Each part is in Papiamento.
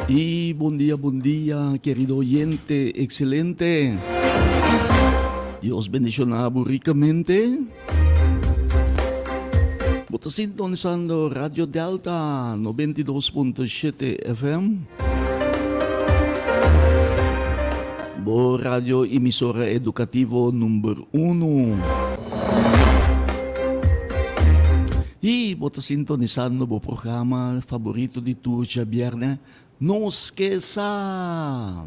Y bon dia, bon dia, querido oyente, excelente. Dios bendiciona bo ricamente. Bo ta sintonizando Radio Delta 92.7 FM. Bo radio emisora educativo number uno. Y bo ta sintonizando bo programa favorito di tur djabierne, Nos Ke Sa!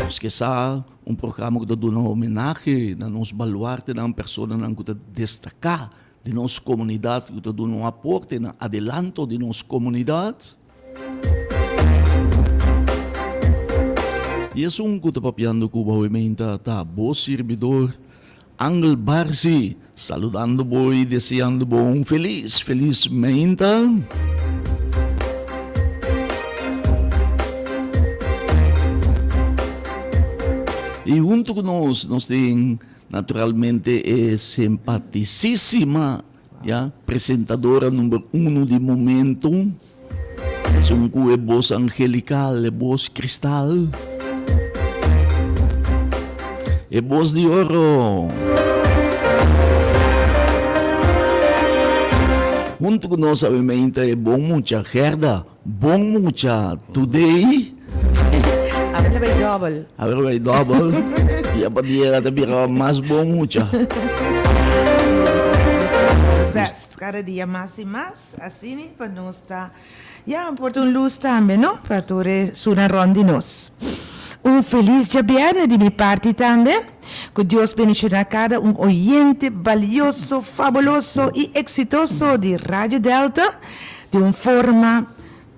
Nos Ke Sa, un programa ku ta duna homenahe na nos baluartenan, personanan ku ta destaká den nos komunidat, ku ta duna un aporte na adelanto di nos komunidat. I esun ku ta papiando ku bo awe-meinta ta bo sirbidor Angel Barsi, saludando bo i deseando bo un felis, felis meinta. I huntu ku nos, nos tin naturalmente e simpatisísima Ya, presentadora number uno di momento. Esun ku e bos angelical, e bos cristal. E bos di oro. Hunto ku nos awe e bon mucha Gerda. Bon mucha today. Awe ta bay double. Awe ta bay double. Dia pa dia ta bira mas bon mucha. Best. Cada dia mas y mas. Asina pa nos ta ya por ta un luz tambe no pa tur e suna rond di nos. Un feliz djabierne di mi parti tambe. Cu Dios bendiciona cada un oyente balioso, fabuloso y exitoso di Radio Delta. Di un forma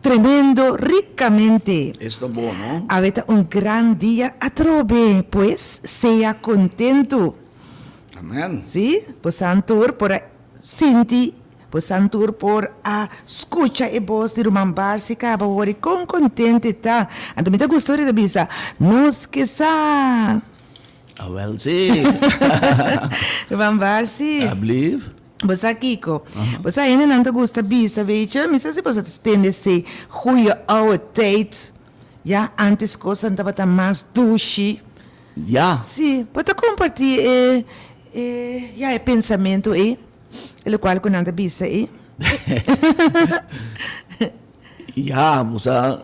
tremendo ricamente. Esta bo, no? Awe ta un gran dia atrobe, pues sea contento. Amen. Sí, bosan tur por a sinti, bosan tur por a scucha e bos di Ruman Barsi caba wori con contento e ta. Anto mi ta gusta ora e ta bisa, Nos ke sa. Awel sí. Ruman Barsi. Ablief. Bo sa kiko? Bo sa hendenan ta gusta bisa, weet je, mi sa si bo sa ta tende esei, goeie ouwe tijd, ya, antes kosnan tabata mas dushi. Ya. Sí, bo ta kompartí e, e, ya, e pensamentu ei, e lokual ku nan ta bisa ei? Ya, bo sa,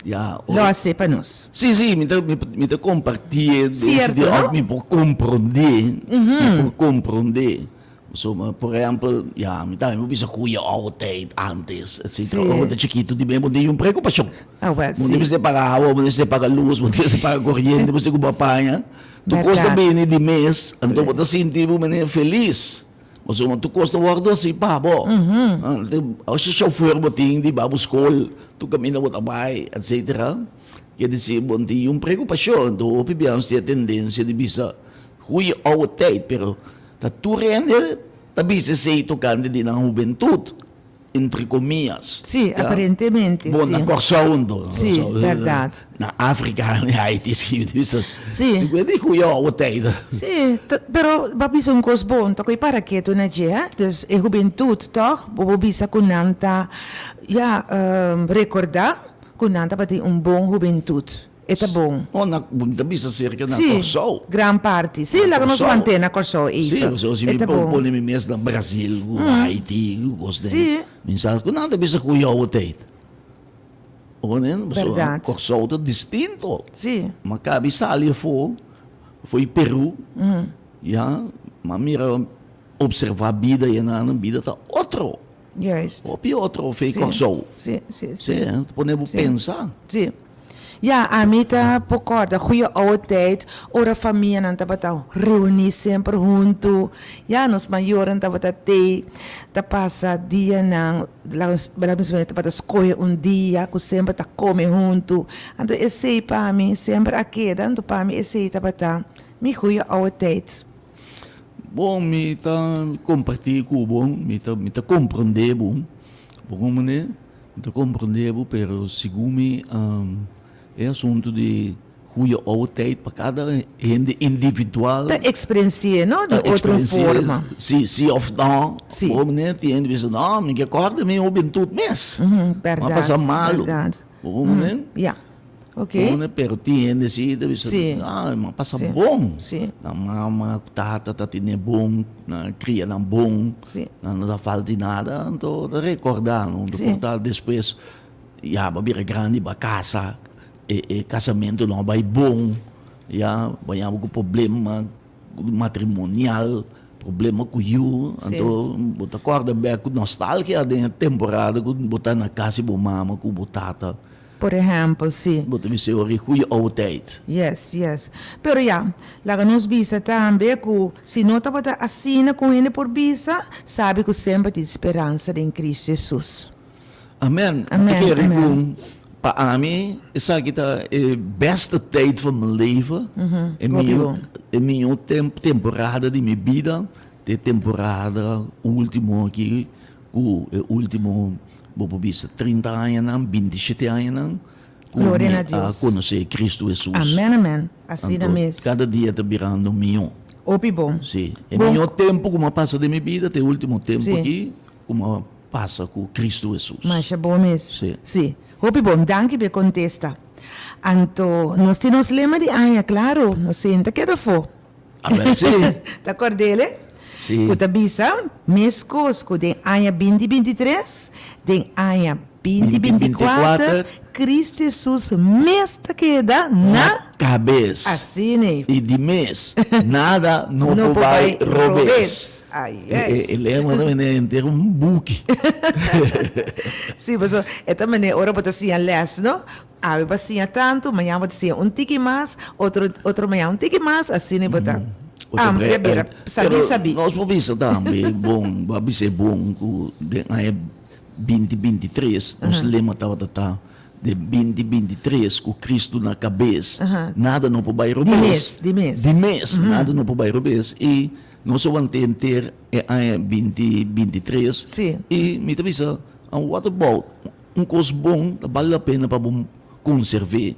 ya. Lo hasi pa nos. Sí, sí, mi ta, mi ta compartié den Cierto, sentido, no? of mi por comprendé, mi por comprendé. Pasobra, por ehempel, ya, mi tambe por bisa cu je oude tijd antes, etcetera. Sí. Ora bo ta chikito di bo tin un preocupacion. Ah, wel, Bo sí. tin mester paga awa, bo tin mester paga luz, bo tin mester paga coriente, bo mester cumpra paña. Tur cos ta Berdad. bini di mes, anto bo ta sinti bo manera feliz. Pasobra tur kos ta wòrdu hasi pa bo. Ora shofùr bo tin di bai bo skol, tur kaminda bo ta bai, etsetera. Ke disi bo no tin un preokupashon. Anto hopi bia nos tin e tendensia di bisa hui ouwe tijd, pero ta tur hende ta bisa esei tokante di nan hubentut. Entre comillas. Sí, aparentemente, Bon, sí. na Kòrsou anto. Sí, bèrdat. Na Afrika, na Haiti, sí. Sí. Mi di ku yo awo tijd. Sí, pero bo a bisa un kos bon, ta ku e para ketu na dje, hè. Dus e hubentut, tòg, bo por bisa ku nan ta, ya, rekordá ku nan tabatin un bon hubentut. E ta bon. Oh, na, bo ta bisa cerca na Kòrsou. Sí, gran parti. Sí, laga nos mant'é na Kòrsou, Eva. Sí, pasobra si mi por pone mi mes na Brasil, ku Haiti, ku kos den. Sí. Mi sa ku nan ta bisa ku yow tijd. Onen, pasobra Bèrdat. Kòrsou ta distinto. Sí. Mi a kabi sali afó, fo'i Peru, ya, mi a mira, observá bida enan, bida ta otro. Juist. Hopi otro fe Kòrsou. Sí, sí, sí. Sí, ta pone bo pensa. Sí. Ya, ami ta por kòrda goeie oude tijd ora famianan tabata reuní semper huntu. Ya, nos mayornan tabata tei, ta pasa dianan, laga mi suponé tabata skohe un dia ku semper ta kome huntu. Anto esei pa mi semper a keda, anto pa mi esei tabata mi goeie oude tijd. Bon, mi ta kompartí ku bo, mi ta mi ta komprondé bo, bo komprondé? Mi ta komprondé bo, pero segun mi e asuntu di. Goeie oude tijd pa kada hende individual. Ta experienci'e, no? Di otro forma. Si, si of no. Si. Bo manera tin hende bisa, no, mi ke kòrda mi hubentut mes. Bèrdat. Mi a pasa malu. Bèrdat. Bo manera? Ya. Ok. Bo manera, pero tin hende si ta bisa, Si. ah, mi a pasa bon. Si. Nan mama ku tata ta tene bon, nan a kria nan bon. Si. Nan no ta falta di nada, anto ta rekòrdá, no? Si. Por ta despues, ya, bo a bira grandi, bo a kasa. E e casamentu no a bai bon, ya, bañaba cu problema matrimonial, problema cu yu, anto bo ta corda bek cu nostalgia den e temporada cu bo ta na cas di bo mama cu bo tata. Por ehempel, si. Bo ta bisa e ora e goeie oude tijd. Yes, yes. Pero ya, laga nos bisa tambe cu si no tabata asina cu hende por bisa, sabi cu semper tin speransa den Cristo Jesus. Amen. Amen, Mi ta kere amen. ku pa ami esaki ta e beste tijd van mijn leven. E Hopi mihó bon. e mihó temp temporada di mi bida ta e temporada ultimo aki ku e ultimo bo por bisa 30 añanan, 27 añanan ku Gloria mi na a Dios. konosé Kristu Hesus. Amen, amen. Asina Anto mes. kada dia ta birando mihó. Hopi bon. Sí. E Bon. mihó tempu ku mi a pasa den mi bida ta e ultimo tempu Sí. aki ku mi a Pasa ku Kristu Hesus. Masha bon mes. Sí. Sí. Hopi bon. Danki p'e kontesta. Anto, nos tin nos lema di aña, klaro. Nos sinta keda afó. Amen, sí. Ta kord'el, e? Sí. Ku ta bisa, meskos ku den aña 2023, den aña 2024, Kristu Hesus mes ta keda na. Kabes. Asina ei. I di mes, nada no No por por bai bai robes. robes. Ai, yes. E lema ta mene henter un buki. Sí, pasobra e ta mene ora bo ta siña les, no? Awe bo a siña tantu, mañana bo ta siña un tiki mas, otro otro mañana un tiki mas, asina bo ta amplia bira sabí sabí. Pero nos por bisa tambe, bon, bo a bisa e bon ku den aña 2023 nos lema tabata ta Den 2023 ku Kristu na kabes, nada no por bai robes. Di mes, di mes. Di mes, nada no por bai robes. I nos a wanta henter e aña 2023. Sí. I mi ta bisa, what about un kos bon ta bal la pena pa bo konserv'é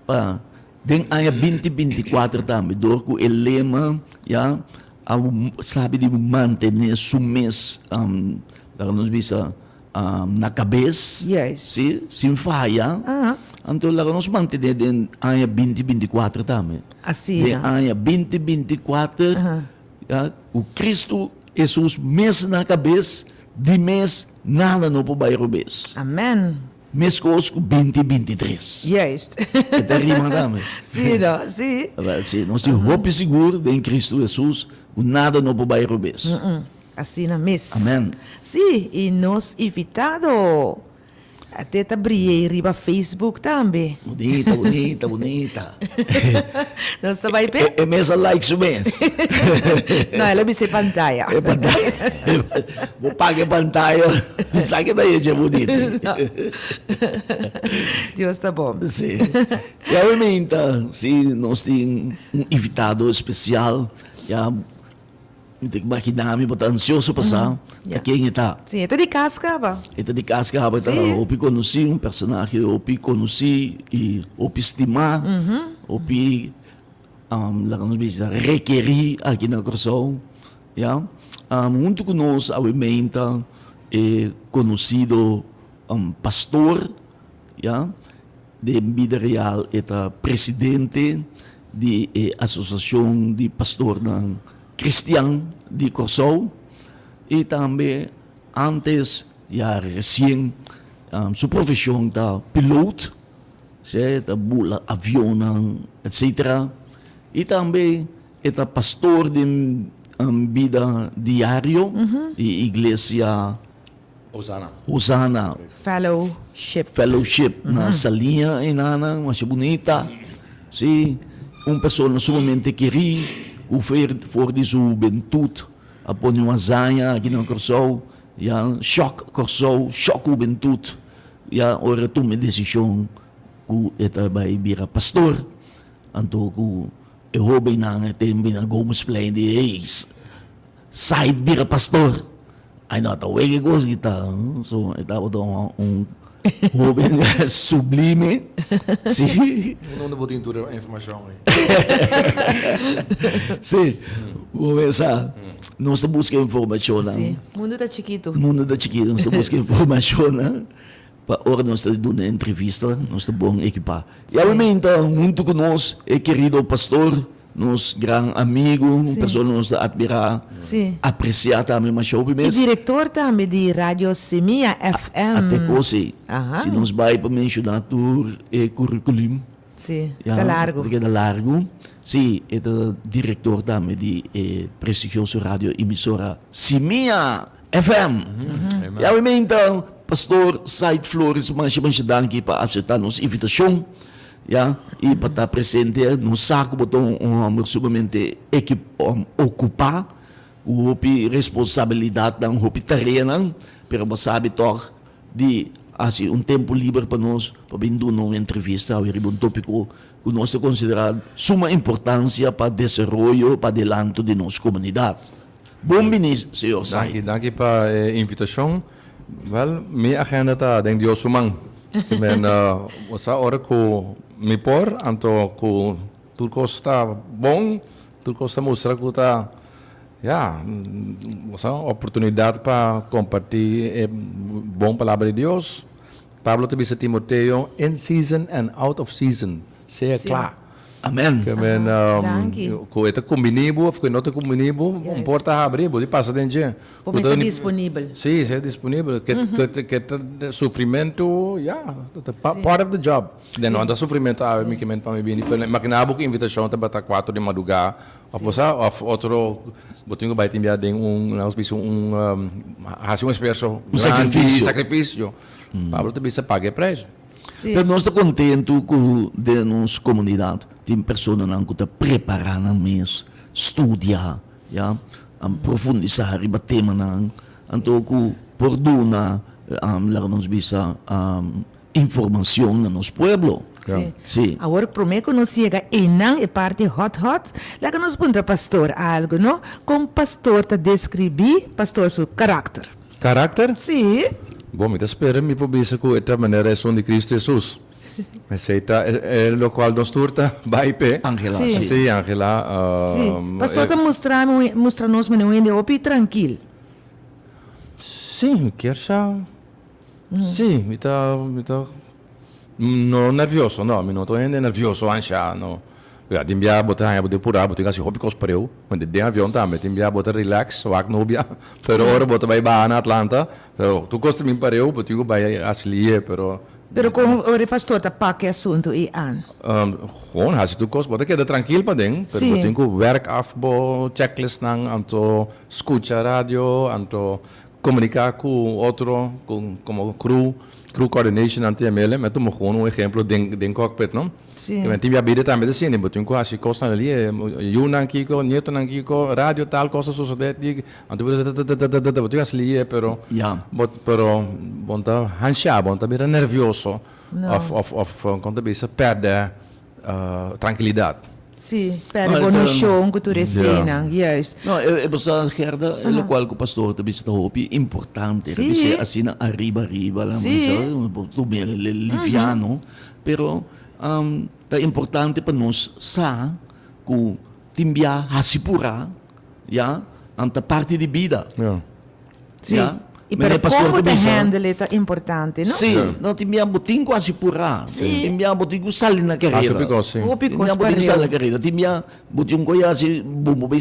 pa den aña 2024 tambe dor ku e lema ya a sabi di mantené su mes, laga nos bisa, na kabes, si, sin faya, anto laga nos mantené den aña 2024 tambe. Asina. Den aña 2024, ya, ku Kristu Hesus mes na kabes, di mes nada no por bai robes. Amen. Meskos ku 2023. Juist. E ta rima tambe. Si no, si. Wel, si, nos tin hopi sigur den Kristu Hesus ku nada no por bai robes. Asina mes. Amen. Sí, i nos invitado te ta briye riba Facebook tambe. Bunita, bunita, bunita. Nos ta bai p'e? E mes a like su mes. No, el a bisa e pantaya. E pantaya. Bo paga e pantaya, sa ke ta hecha bunita. No. Dios ta bon. Sí. I awe meinta, sí, nos tin un invitado especial, ya. Mi ta imaginá mi bo ta ansioso pa sa ta ken e ta. Sí, e ta di kas kaba. E ta di kas kaba, e ta hopi konosí, un personahe hopi konosí i hopi stimá, hopi laga nos bisa rekerí aki na Kòrsou, ya. Huntu ku nos awe meinta e konosido pastor, ya. Den bida real e ta presidente di e Asosiashon di Pastornan Kristian di Kòrsou i tambe antes ya resien su profeshon ta piloot, e ta bula avionnan etcetera i tambe e ta pastor den bida diario di iglesia Hosana. Hosana. Fellowship. Fellowship na Saliña enanan, masha bunita. Sí, un persona sumamente kerí ku for di su hubentut a pone un hazaña aki na Kòrsou, ya shòk Kòrsou, shòk hubentut, ya ora e tuma e desishon ku e ta bai bira pastor. Anto ku e hóbennan e tempu na Gomezplein di hey, Sait bira pastor. Ay no ta wega e cos ki ta. So e tabata un. Hoben sublime. Si. Unda bo tin tur e informashon ei? Si. Bo mesa nos ta buska informashonnan. Si. Mundu ta chikitu. Mundu ta chikitu. Nos ta buska informashonnan pa ora nos ta duna entrevista nos ta bon ekipá. I awe ta huntu ku nos e kerido pastor. Nos gran amigu, un persona nos ta admirá, apresiá tambe masha hopi mes. E direktor tambe di Radio Semilla FM. Ate kos ei. Si nos bai pa menshoná tur e curriculum. Si, ta largu. Ta keda largu. Si, e ta direktor tambe di e prestigioso radio emisora Simia FM. I awe meinta Pastor Said Flores masha masha danki pa aseptá nos invitashon. Ya, i pa ta presente, nos sa ku bo ta un hòmber sumamente okupá, ku hopi responsabilidatnan, hopi tareanan, pero bo sabi tòg di hasi un tempu liber pa nos pa bin duna un entrevista awe riba un tópiko ku nos ta konsiderá suma importansia pa desaroyo, pa adelanto di nos komunidat. Bon bini, señor Said. Danki, danki pa e invitashon. Wèl, mi agenda ta den Dios su man. Men, bo sa ora ku mi por, anto ku tur kos ta bon, tur kos ta mustra ku ta, ya, bo sa, oportunidat pa kompartí e bon palabra di Dios. Pablo ta bisa Timoteo, In season and out of season, sea kla. Amen. Ke men, ku e ta kumbiní bo òf ku e no ta kumbiní bo, un porta habri, bo di pasa den dje. Bo mester disponibel. Sí, sea disponibel. Ke ke ta sufrimentu, ya, ta part of the job. Den no ta sufrimentu awe mi ke men pa mi bini, pero imaginá bo ku invitashon tabata kuater di madrugá òf bo sa, òf otro, bo tin ku bai tin bia den un, laga nos bisa un, hasi un esfuerso grandi, Un sakrifisio. Sakrifisio. Pablo ta bisa paga e preis. Pero nos ta kontentu ku den nos komunidat tin personanan ku ta prepará nan mes, studia, ya, profundisá riba temanan, anto ku por duna, laga nos bisa, informashon na nos pueblo. Sí. Awor promé ku nos yega einan, e parti hòt hòt, laga nos puntra pastor algu, no? Kon pastor ta deskribí pastor su karakter? Karakter? Sí. Bon, mi ta spera mi por bisa ku e ta manera esun di Kristu Hesus. Esei ta e lokual nos tur ta bai p'e. Angela, Sí. sí. Sí, Angela. Sí. Pastor ta mustra mi, mustra nos manera un hende hopi trankil. Sí, mi kier sa. Sí, mi ta, mi ta no nervioso, no. Mi no ta un hende nervioso, ansha, no. Ya, tin bia bo ta haña bo den purá, bo tin hasi hopi kos pareu. Want den avion tambe, tin bia bo ta relax, wak nobia. Pero ora bo ta bai baha na Atlanta, pero tur kos ta bin pareu, bo tin ku bai hasi lihe, pero. Pero kon ora e pastor ta pak e asuntu ei an? Gewoon hasi tur kos, bo ta keda trankil paden, pero bo tin ku werk af bo checklistnan, anto skucha radio, anto Comunica cu otro, cu como crew, crew coordination nan tin mele, mi a tuma gewoon un ehemplo den den cockpit no. Sí. Mi tin bia bida tambe ta asina, bo tin cu haci cosnan ali, yunan kico, nietonan kico, radio tal cosa a sucede di, anto bo ta tatatatata, bo tin cu haci liye pero, Ya. bo pero bo no ta hansha, bo no ta bira nervioso No. of of of con ta bisa perde trankilidat. Sí, perde bo noshon ku tur eseinan, juist. No, e bo sa Gerda, e lokual ku pastor ta bisa ta hopi importante. Ta bisa asina ariba ariba, la Sí. bo tuma liviano, pero ta importante pa nos sa ku tin bia hasi purá, ya, ta parti di bida. Ja. Sí. Ya. Y Meneer pero pastor como ta ta bisa. handle ta importante, no? Sí, no, tin bia bo tin cu haci pura. Sí. Tin bia bo tin cu sali na careda. Haci hopi cos, sí. Hopi Tin cos bia bo tin cu sali na pareu. careda. Tin bia bo tin un coy haci, bo bo bay,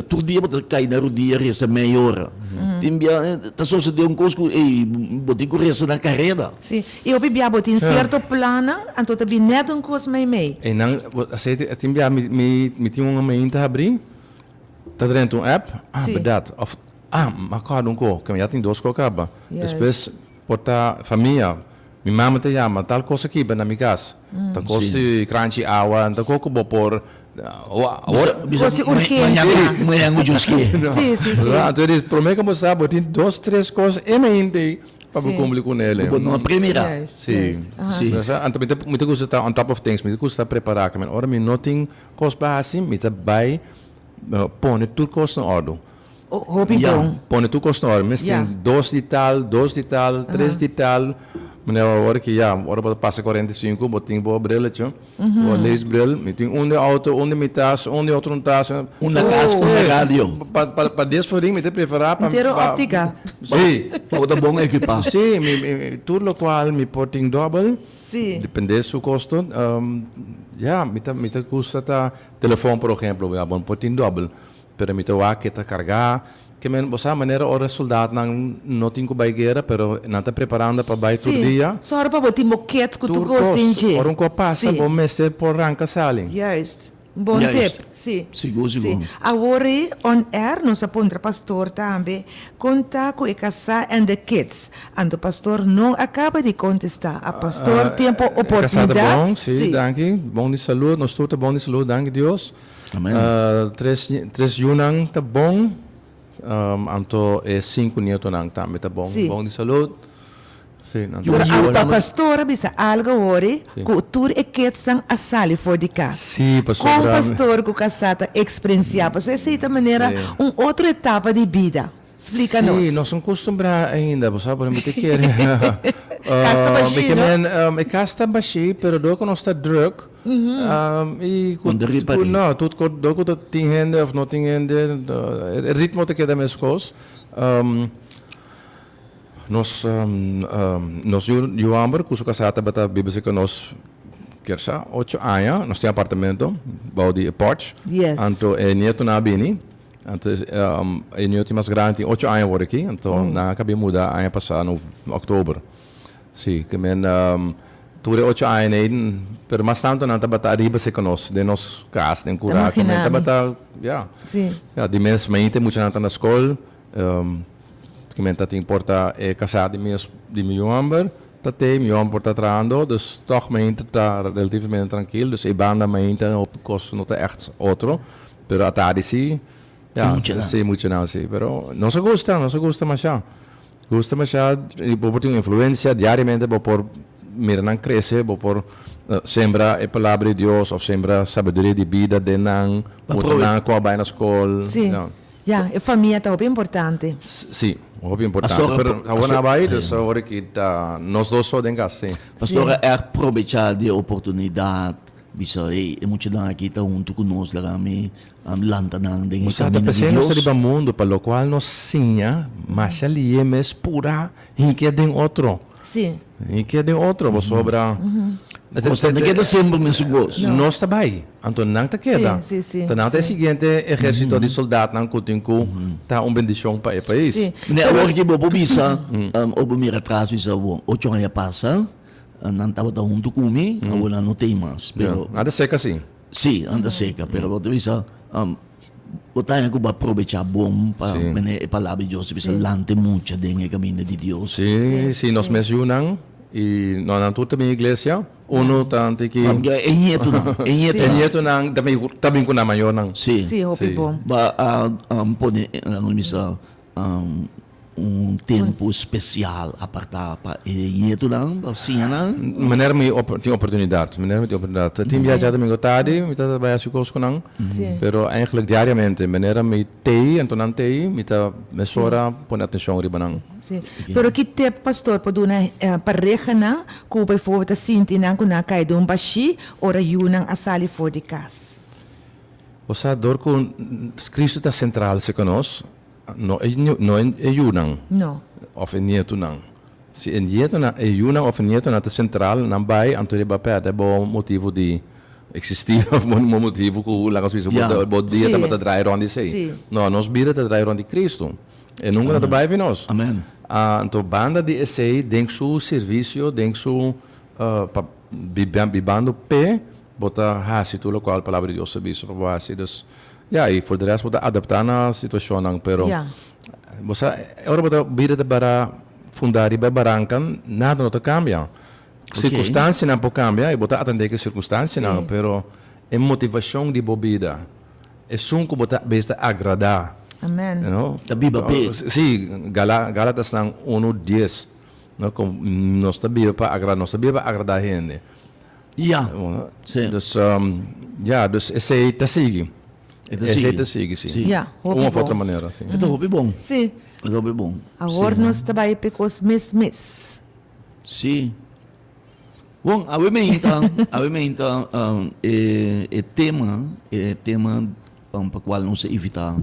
tur dia bo ta cay na rodia reza meia ora. Tin bia ta sosode un cos cu, ey, bo tin cu reza na careda. Sí. Y hopi bia bo tin cierto plannan, anto ta bin net un cos meimei. Eynan, bo, así, tin bia mi, mi, mi tin un mainta habri, ta drenta un app, ah, Sí. berdad, of Ah, m'a kòrda un ko, ke mi ya tin dos ko kaba. Juist. Despues por ta famia, mi mama ta yama, tal kos a kibra na mi kas. Ta kos di kranchi awa, ta kos ku bo por, awor. Kos di urgensia. Mañan ku djuski. Sí, sí, sí. Anto e di, promé ku bo sa, bo tin dos, tres kos e mainta ei pa bo kumpli ku nele. Bo no a premira. Juist, Sí. juist. Aha. Sí. Anto mi ta, mi ta gusta ta on top of things, mi ta gusta prepará. Ke men ora mi no tin kos pa hasi, mi ta bai pone tur kos na òrdu. Hopi bon. Pone tur kos na orde. Mes tin dos di tal, dos di tal, tres di tal. Meneer awor ki ya, ora bo ta pasa 45 bo tin bo brilletje, bo leesbril. Mi tin un den auto, un den mi tas, un den otro un tas. Un na cas, un na radio. Pa pa pa dies forin mi ta prefera pa. Entero optica. Si. Pa bo ta bon equipa. Si, mi mi tur locual mi por tin dobel. Si. Depende su costo. Ya, mi ta mi ta gusta ta telefon por ehemplo, ya bo no por tin dobel. Pero mi ta wak ke ta kargá. Ke men, bo sa manera ora soldatnan no tin ku bai guera, pero nan ta preparando pa bai tur dia. Sí, sòru pa bo tin bo kit ku tur kos tin dje. Ora un kos pasa, bo mester por ranka sali. Juist. Un bon tip, sí. Sigur, sigur. Sí. Awor ei on air nos a puntra pastor tambe kon ta ku e kasá and the kids. Anto pastor no a kaba di kontestá. A pastor tin por E kasá ta oportunidat. bon, sí, danki. Bon di salud, nos tur ta bon di salud, danki Dios. Amen. Tres tres yunan ta bon, anto e sinku nietonan tambe ta bon, Sí. bon di salud. Sí, nan ta Pero bon. a pastor a bisa algo awor ku tur e kidsnan a sali for di kas. Sí, pasobra. Kon pastor ku kasá ta eksperensiá? Pasobra esei ta manera Sí. un otro etapa di bida. Splika nos. Sí, nos no kustumbrá ainda, bo sa, pero mi ta kere. Kas ta bashí, Mi ke no? men, e kas ta bashí, pero dor ku nos ta drùk, i ku, Cuando ripa ku ri. no, tur ku, dor ku ta tin hende òf no tin hende, e ritmo ta keda meskos. Nos, nos yu, yu hòmber ku su kasá tabata biba serka nos kersa ocho aña, nos tin apartamento bou di e porch. Yes. Anto e nietonan a bini. Anto e nieto mas grandi tin ocho aña awor aki, anto nan a kabia muda aña pasá na òktober. Sí, ke men tur e ocho aña ei, pero mas tantu nan tabata ariba serka nos, den nos kas, den kura, ke men tabata, ya. Ya, di mes mainta e muchanan ta na skol, ke men ta tin por ta e kasá di mi di mi yu hòmber ta tei, mi yu hòmber por ta trahando, dus tòg mainta ta relativamente trankil, dus e banda mainta hopi kos no ta ègt otro. Pero atardi si, ya, si muchanan si. Pero nos a gusta, nos a gusta masha. Gusta masha y bo por tin un influencia diariamente bo por mira nan crece, bo por sembra e palabra di Dios of sembra sabiduria di bida den nan, mucha nan cu a bay na scol. Si, ya, e famia ta hopi importante. Si, hopi importante. Pero awor nan a bay, dus awor aki ta nos dos so den cas, si. Pastor a erg probecha di e oportunidad Bisa, Ey, e muchanan aki ta huntu ku nos, laga mi lanta nan den e Bo sa ta kaminda di p'esei nos ta Dios. riba mundu, pa lokual nos siña masha lié mes purá hink'é den otro. Sí. Hink'é den otro, pasobra Nos ta keda semper mesun kos. Nos ta bai, anto nan ta keda. Sí, sí, sí. Ta nan ta e siguiente ehérsito di soldatnan ku tin ku ta un bendishon pa e pais. Sí. Meneer, awor ki bo por bisa, ora bo mira atras bisa, bon, ocho aña pasa, Nan tabata huntu ku mi, awor nan no t'ei mas. Pero. Nan ta seka si. Si, nan ta seka. Pero bo ta bisa, bo ta haña ku bo a probechá bon pa mene e palabra di Dios ta bisa lanta e mucha den e kaminda di Dios. Si, si, nos mes yunan i no nan tur ta bin iglesia. Unu ta anti ki. Pasobra e ñetunan, e ñetunan. E ñetunan ta bin ku nan mayornan. Si. Si, hopi bon. Bo a pone, nan bisa, Un tempu spesial apartá pa e ñetunan, pa siña nan. Manera mi tin oportunidat, manera mi tin oportunidat. Tin bia djadomingo tardi mi ta bai hasi kos ku nan, pero eigenlijk diariamente manera mi t'ei, anto nan t'ei, mi ta mesora pone atenshon riba nan. Sí. Pero ki tip pastor por duna parehanan ku bijvoorbeeld ta sinti nan ku nan a kai den un bashí ora yunan a sali for di kas? Osea, dor ku Cristo ta sentral serka nos, No e no e yunan. No. Of e nietunan. Si e nietunan, e yunan of e nietunan ta sentral, nan bai anto riba pèrdè bo motibu di eksistí of bo motibu ku laga nos bisa bo bo dia tabata drai rònt di esei. Sí. No, nos bida ta drai rònt di Kristu. E nunka no ta bai fi nos. Amen. Anto banda di esei den su servisio, den su pa bibando p'e, bo ta hasi tur lokual palabra di Dios ta bisa pa bo hasi. Dus Ya, y for de rest bo ta adapta na situacionnan, pero bo sa ora bo ta bida ta bara funda riba e baranca, nada no ta cambia. Circunstancianan por cambia y bo ta atende cu e circunstancianan, pero e motivacion di bo bida, esun cu bo ta bes ta agrada. Amen. You know? Ta biba p'e. Si, Galatasnan uno dies, no, cu nos ta biba pa agrada, nos ta biba pa agrada hende. Ja, sí. Dus, ja, dus esei ta sigui. E ta sigui. Esei ta sigui, sí. Sí. Ja, hopi Un of bon. otro manera, sí. E ta hopi bon. Sí. E ta hopi bon. Awor Sí. nos ta bai p'e kos mes mes. Sí. Bon, awe meinta, awe meinta e e tema, e tema pa cual nos a invita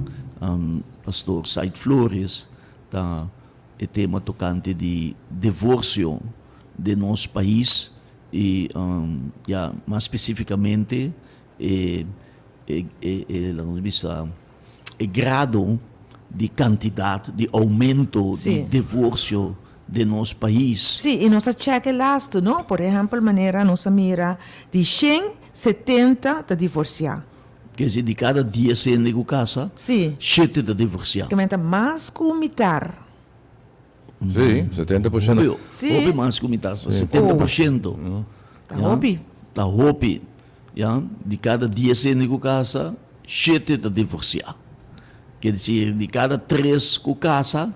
Pastor Said Flores ta e tema tocante di divorcio den nos pais y ya mas specificamente e e e laga nos bisa e grado di cantidad di aumento di divorcio den nos pais. Sí, y nos a check e lastu, no? Por ehempel, manera nos a mira di shen, 70 ta divorcia. Ke si di cada dies hende cu casa, shete ta divorcia. Ke men ta mas cu mitar. Sí, 70%. Hopi, hopi mas cu mitar, 70%. Ta hopi. Ta hopi. Ya, di kada dies hende ku kasa, shete ta divorsiá. Ke desir, di kada tres ku kasa,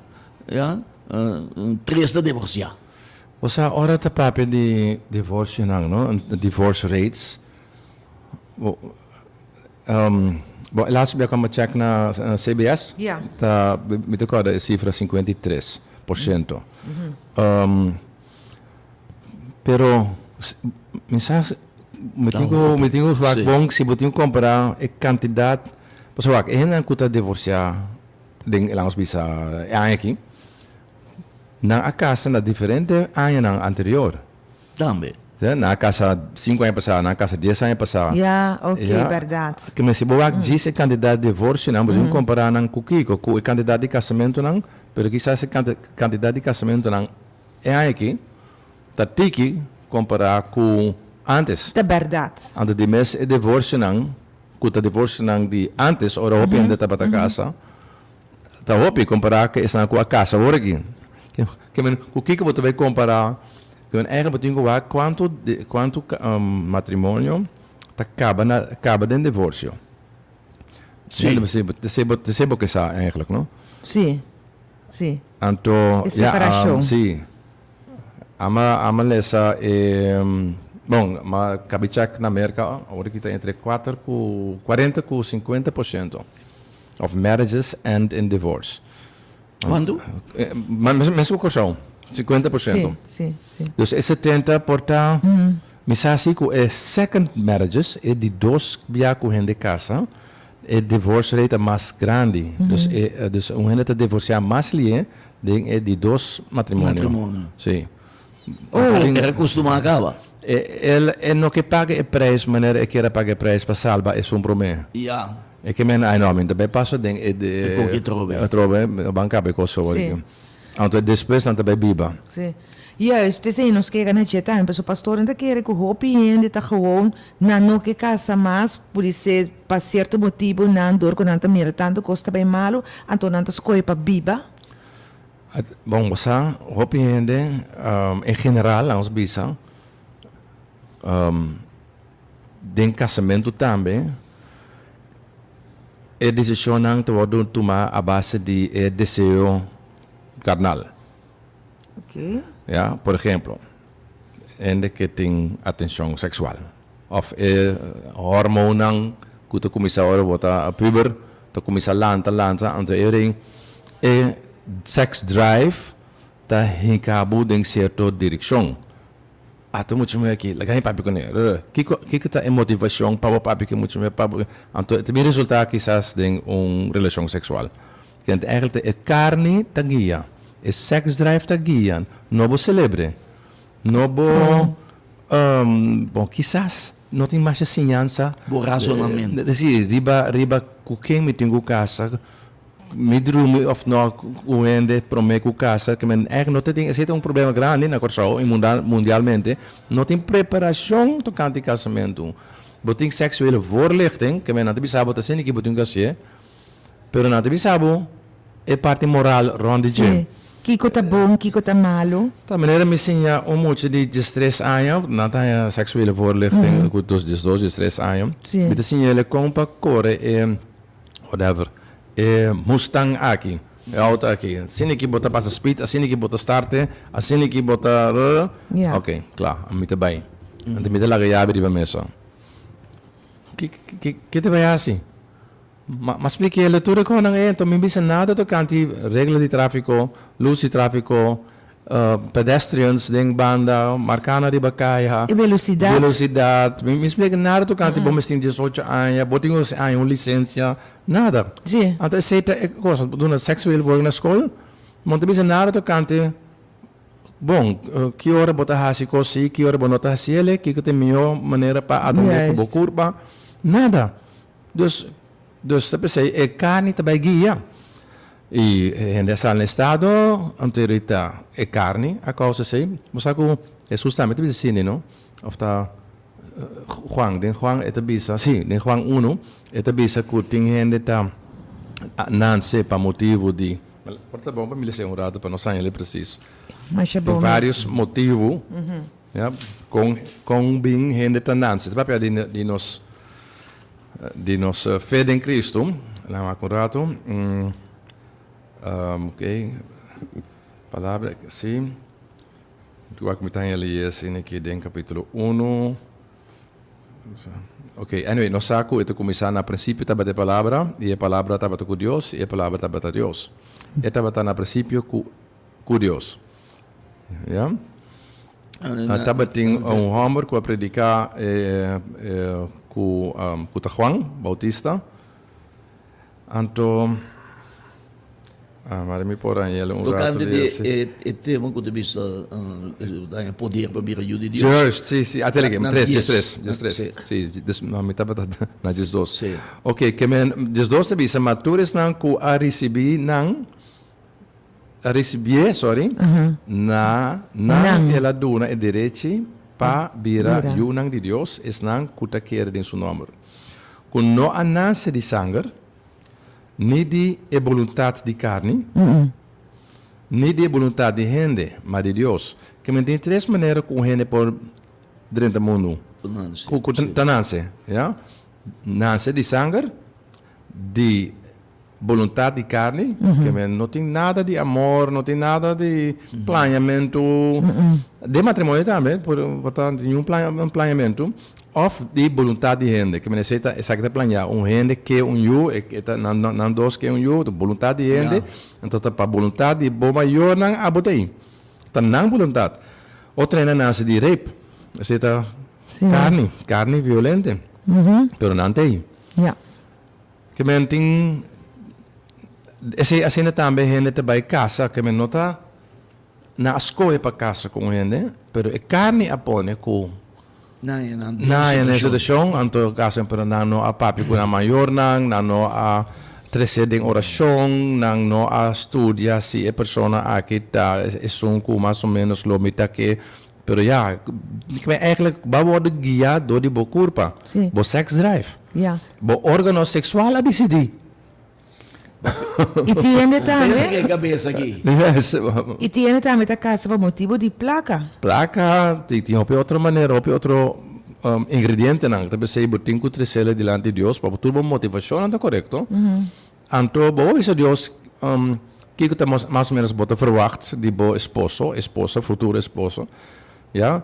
ya, tres ta divorsiá. Bo sa, ora ta papia di divorsionan, no, divorce rates, bo, bo e laatste bia ku a check na CBS, ta, mi ta kòrda e sifra 53%. Pero mi sa mi tin ku mi tin ku wak bon si bo tin ku kompará e kantidat pasobra wak e hendenan ku ta divorsiá den laga nos bisa e aña aki nan a kasa na diferente añanan anterior. Tambe. Nan a kasa sinku aña pasá nan a kasa dies aña pasá. Ya oke bèrdat. Ke men si bo wak djis e kantidat di divorsionan bo tin ku kompará nan ku kiko ku e kantidat di kasamentunan pero kisas e kantidat di kasamentunan E aña aki ta tiki kompará ku ántes. Ta bèrdat. Anto di mes e divorsionan ku ta divorsionan di ántes ora hopi hende tabata kasa ta hopi kompará ku esnan ku a kasa awor aki. Ke men ku kiko bo ta bai kompará? Ke men eigentlik bo tin ku wak kuantu kuantu matrimonio ta kaba na kaba den divorsio. Sí. Esei bo ke sa eigentlik no? Sí. Sí. Anto, E separashon. ya, sí. Ama, ama lesa e, bon, ma kabi check na Merka, awor aki ta entre kuater ku, kuarenta ku 50% of marriages end in divorce. Kuantu? Ma mes ku Kòrsou, 50%. Sí, sí, sí. Dus e 70 por ta, mi sa si ku e second marriages, e di dos bia ku hende kasa, E divorce rate ta mas grandi. Dus e dus un hende ta divorcia mas lie den e di dos matrimonio. Matrimonio. Si. Oh. Era costuma a caba. E el e no ke paga e prijs manera e kier a paga e prijs pa salba esun prome. Ya. E ke men ai no mi ta bay pasa den e de E koki trobe. Trobe ban caba e cos awor Si. aki. Anto despues nan ta bay biba. Si. Juist, esei nos kere na dje tambe, pasobra pastornan ta kere ku hopi hende ta gewoon nan no ke kasa mas, pudi ser pa sierto motibunan dor ku nan ta mira tantu kos ta bay malu, anto nan ta skohe pa biba. Bon, bo sa, hopi hende, en general, laga nos bisa, den kasamentu tambe, e desishonnan ta wòrdu tumá a base di e deseo karnal. Oké. Ya, por ehemplo, hende ke tin atenshon seksual òf e hormonnan ku ta kuminsá ora bo ta puber ta kuminsá lanta lanta anto e rin e sex drive ta hinka bo den sierto direkshon. Ata mucha muher aki, laga mi papia kuné. Kiko kiko ta e motivashon pa bo papia ku e mucha muher pa bo anto e ta bin resultá kisas den un relashon seksual. Kende eigenlijk ta e karni ta guia, e sex drive ta guia, no bo selebre, no bo bon kisas no tin masha siñansa. Bo rasonamentu. Si, riba riba ku ken mi tin ku kasa. Mi drumi of no ku hende prome ku kasa ke men ègt no ta tin esei ta un problema grandi na Kòrsou i mundialmente no tin preparashon tokante kasamentu bo tin seksuele voorlichting ke men nan ta bisa bo ta asina ki bo tin ku hasié pero nan ta bisa bo e parti moral rònt di dje. Sí, kiko ta bon kiko ta malu. Ta manera mi siña un mucha di diestres aña nan ta haña seksuele voorlichting ku diesdos diestres aña mi ta siñ'el kon pa kore e Whatever. E Mustang aki, e auto aki, asina ki bo ta pasa speed, asina ki bo ta starte, asina ki bo ta rrr. Ja. Ok, kla, mi ta bai. Anto mi ta laga yabi riba mesa. Ki, ki, ki ta bai hasi? Ma, ma splika el tur e konan ei, anto mi bisa nada tokante regla di trafiko, lus di trafiko. Pedestrians den banda, marcana riba caya. E velocidad. Velocidad. Mi mi splica nada tocante bo mester tin diesocho aña, bo tin un aña un licencia, nada. Si. Anto esey ta e cosa, duna seksueel vorming na school, bo no ta bisa nada tocante, bon, ki ora bo ta haci cos si, ki ora bo no ta haci ele, kico ta e miho manera pa atende cu bo curpa, nada. Dus, dus ta pesey e carni ta bay guia. I hende a sali na estado, anto e rita e carni a causa esey. Bo sa cu Jesus tambe ta bisa asina, no? Of ta Juan, den Juan e ta bisa, si, den Juan uno e ta bisa cu tin hende ta nance pa motibo di, por ta bon pa mi lesa un rato pa no saña precies. Masha bon Tin mes. varios motibo, ya, con, con bin hende ta nance. Ta papia di, di nos. Di nos fe den Cristo. Laat wak un rato. Ok. Palabra, si. Wak mi ta haña lei esei aki den capítulo uno. Ok, anyway, nos sa ku e ta kuminsá na prinsipio tabata e palabra, i e palabra tabata ku Dios, i e palabra tabata Dios. E tabata na prinsipio ku ku Dios. Ya. Tabatin un hòmber ku a prediká ku ku ta Juan Bautista. Anto, mari mi por haña el un rato Tokante di di ese. e e tema ku ta bisa daña poder pa bira yu di Dios. Juist, si, si. Ate leke, Na tres, dies. diestres, diestres. Si. Si, des, no, mi tabata na diesdos. Si. Oké, ke men, diesdos ta bisa, ma tur esnan ku a risibí nan, A ricibié, sorry, na nan el a duna e derechi pa bira yunan di Dios, esnan cu ta kere den su nomber, cu no a nace di sanger, ni di e boluntad di carni, ni di e boluntad di hende, ma di Dios. Ke men tin tres manera cu un hende por drenta mundu, cu ta nace, ya, nace di sanger, di Boluntat di karni, ke men no tin nada di amor, no tin nada di plañamentu, den matrimonio tambe por ta tin un plañamentu, òf di boluntat di hende, ke men esei ta esaki ta plañá, un hende ke un yu, e ta nan dos ke un yu, boluntat di hende, anto ta pa boluntat di bo mayornan abo ta ei, ta nan boluntat. Otro hende a nase di rape, esei ta karni, karni violente, pero nan ta ei. Ke men tin esei asina tambe hende ta bai kasa ke men no ta nan a skohe pa kasa ku un hende pero e karni a pone ku Nan e nan den nan e situashon. situashon anto kasa pero nan no a papia ku nan mayornan nan no a trese den orashon nan no a studia si e persona aki ta esun ku mas o menos lo mi ta ke pero ya ke men eigenlijk bo a wòrdu guia dor di bo kurpa bo sex drive. Ya. Bo órgano seksual a disidí. I tin hende tambe. Pensa ku e kabes aki. Yes. I tin hende tambe ta kasa pa motibu di plaka. Plaka, tin hopi otro manera, hopi otro ingredientenan. Ta p'esei bo tin ku tresele dilanti Dios pa bo tur bo motivashonnan ta korekto. Anto bo a bisa Dios kiko ta mas o ménos bo ta verwagt di bo esposo, esposa, futuro esposo. Ya.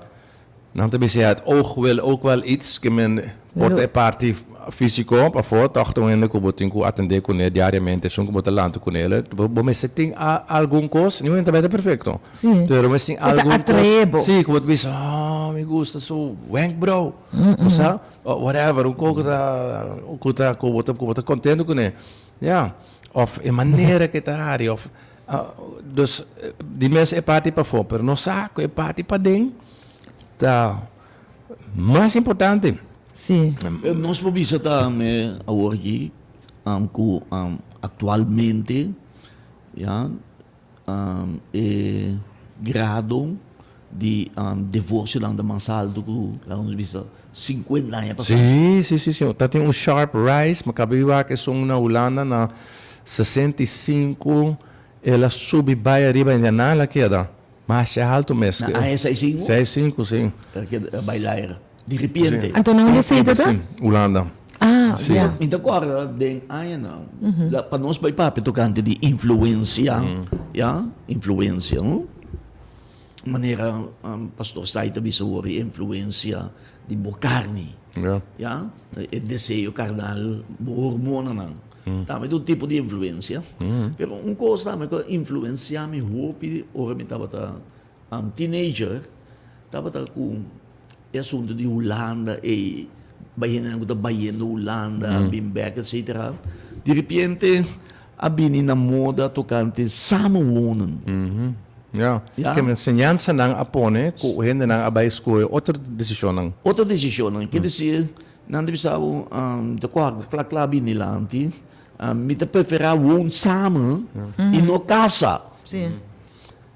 Nan ta bisa het oog wil ook wel iets, ke men por ta e parti físiko pafó, tòg ta un hende ku bo tin ku atendé kuné diariamente, esun ku bo ta lanta kuné, bo mester tin algun kos, niun hende ta bai ta perfekto, pero bo mester tin algun kos, sí, ku bo ta bisa, oh, mi gusta su wenkbrou, bo sa, whatever, un kos ku ta, ku ta, ku bo ta, ku bo ta kontento kuné, ya, òf e manera ku e ta hari, òf, dus di mes e parti pafó, pero nos sa ku e parti paden. Ta mas importante. Sí. Pero nos por bisa tambe awor aki ku aktualmente ya e grado di divorsionan ta mas alto ku laga nos bisa sinkuenta aña pasá. Sí, sí, sí, sí. Ta tin un sharp rise. Mi kaba di wak esun na Hulanda na 65 el a subi bai ariba i nan el a keda. Masha haltu mes. Na aña seis sinku? Seis sinku, si. El keda bai laira. Di ripiente. Anto na unda esei ta ta? Si, Hulanda. Ah, Si. ya. Mi ta kòrda den añanan, pa nos bai papia tokante di influensia, ya, influensia, no? Manera Pastor Sai ta bisa awor, e influensia di bo karni, Ya. ya, e deseo karnal, bo hormonanan. Tambe ta un tipo di influencia. Pero un cos tambe cu a influencia mi hopi ora mi tabata teenager tabata cu e asunto di Hulanda ey, bay hendenan cu ta bayendo Hulanda, bin bek etcetera. Di repente a bini na moda tocante samenwonen. Ja. Ja. Ke enseñansanan a pone ku hendenan a bai skohe otro desishonnan. Otro desishonnan. Ke desir, nan ta bisa bo, ta kòrda kla kla bini dilanti, mi ta preferá woon samen i no kasa. Sí.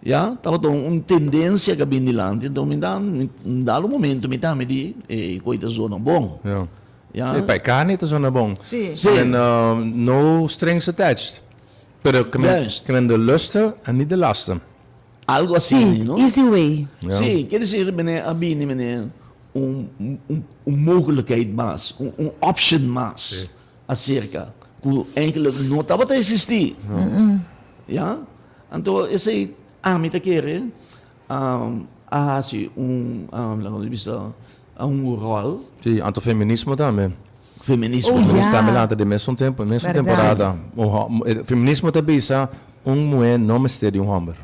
Ya, tabata un tendensia ku a bini dilanti, enton mi ta, un dado momento mi tambe di, e koi ta zona bon. Ja. Ja. Sí, pa e karni ta zona bon. Sí. Sí. En no strings attached. Pero ke men, Juist. ke men de lusten en niet de lasten. Algo asina, Sí, no? easy way. Ja. Sí, quiere decir, meneer, a bini, meneer, un, un, un mogelijkheid mas, un, un option mas acerca, cu eigenlijk no tabata existi. Ja? Anto, esey, ami ta kere, um, a haci un, um, laga nos bisa, un rol. Sí, anto feminismo tambe. Feminismo. Oh, ja. Tambe lanta den mesun tempo, mesun Berdad. temporada. Un hom- eh, Feminismo ta bisa un muher no mester di un homber.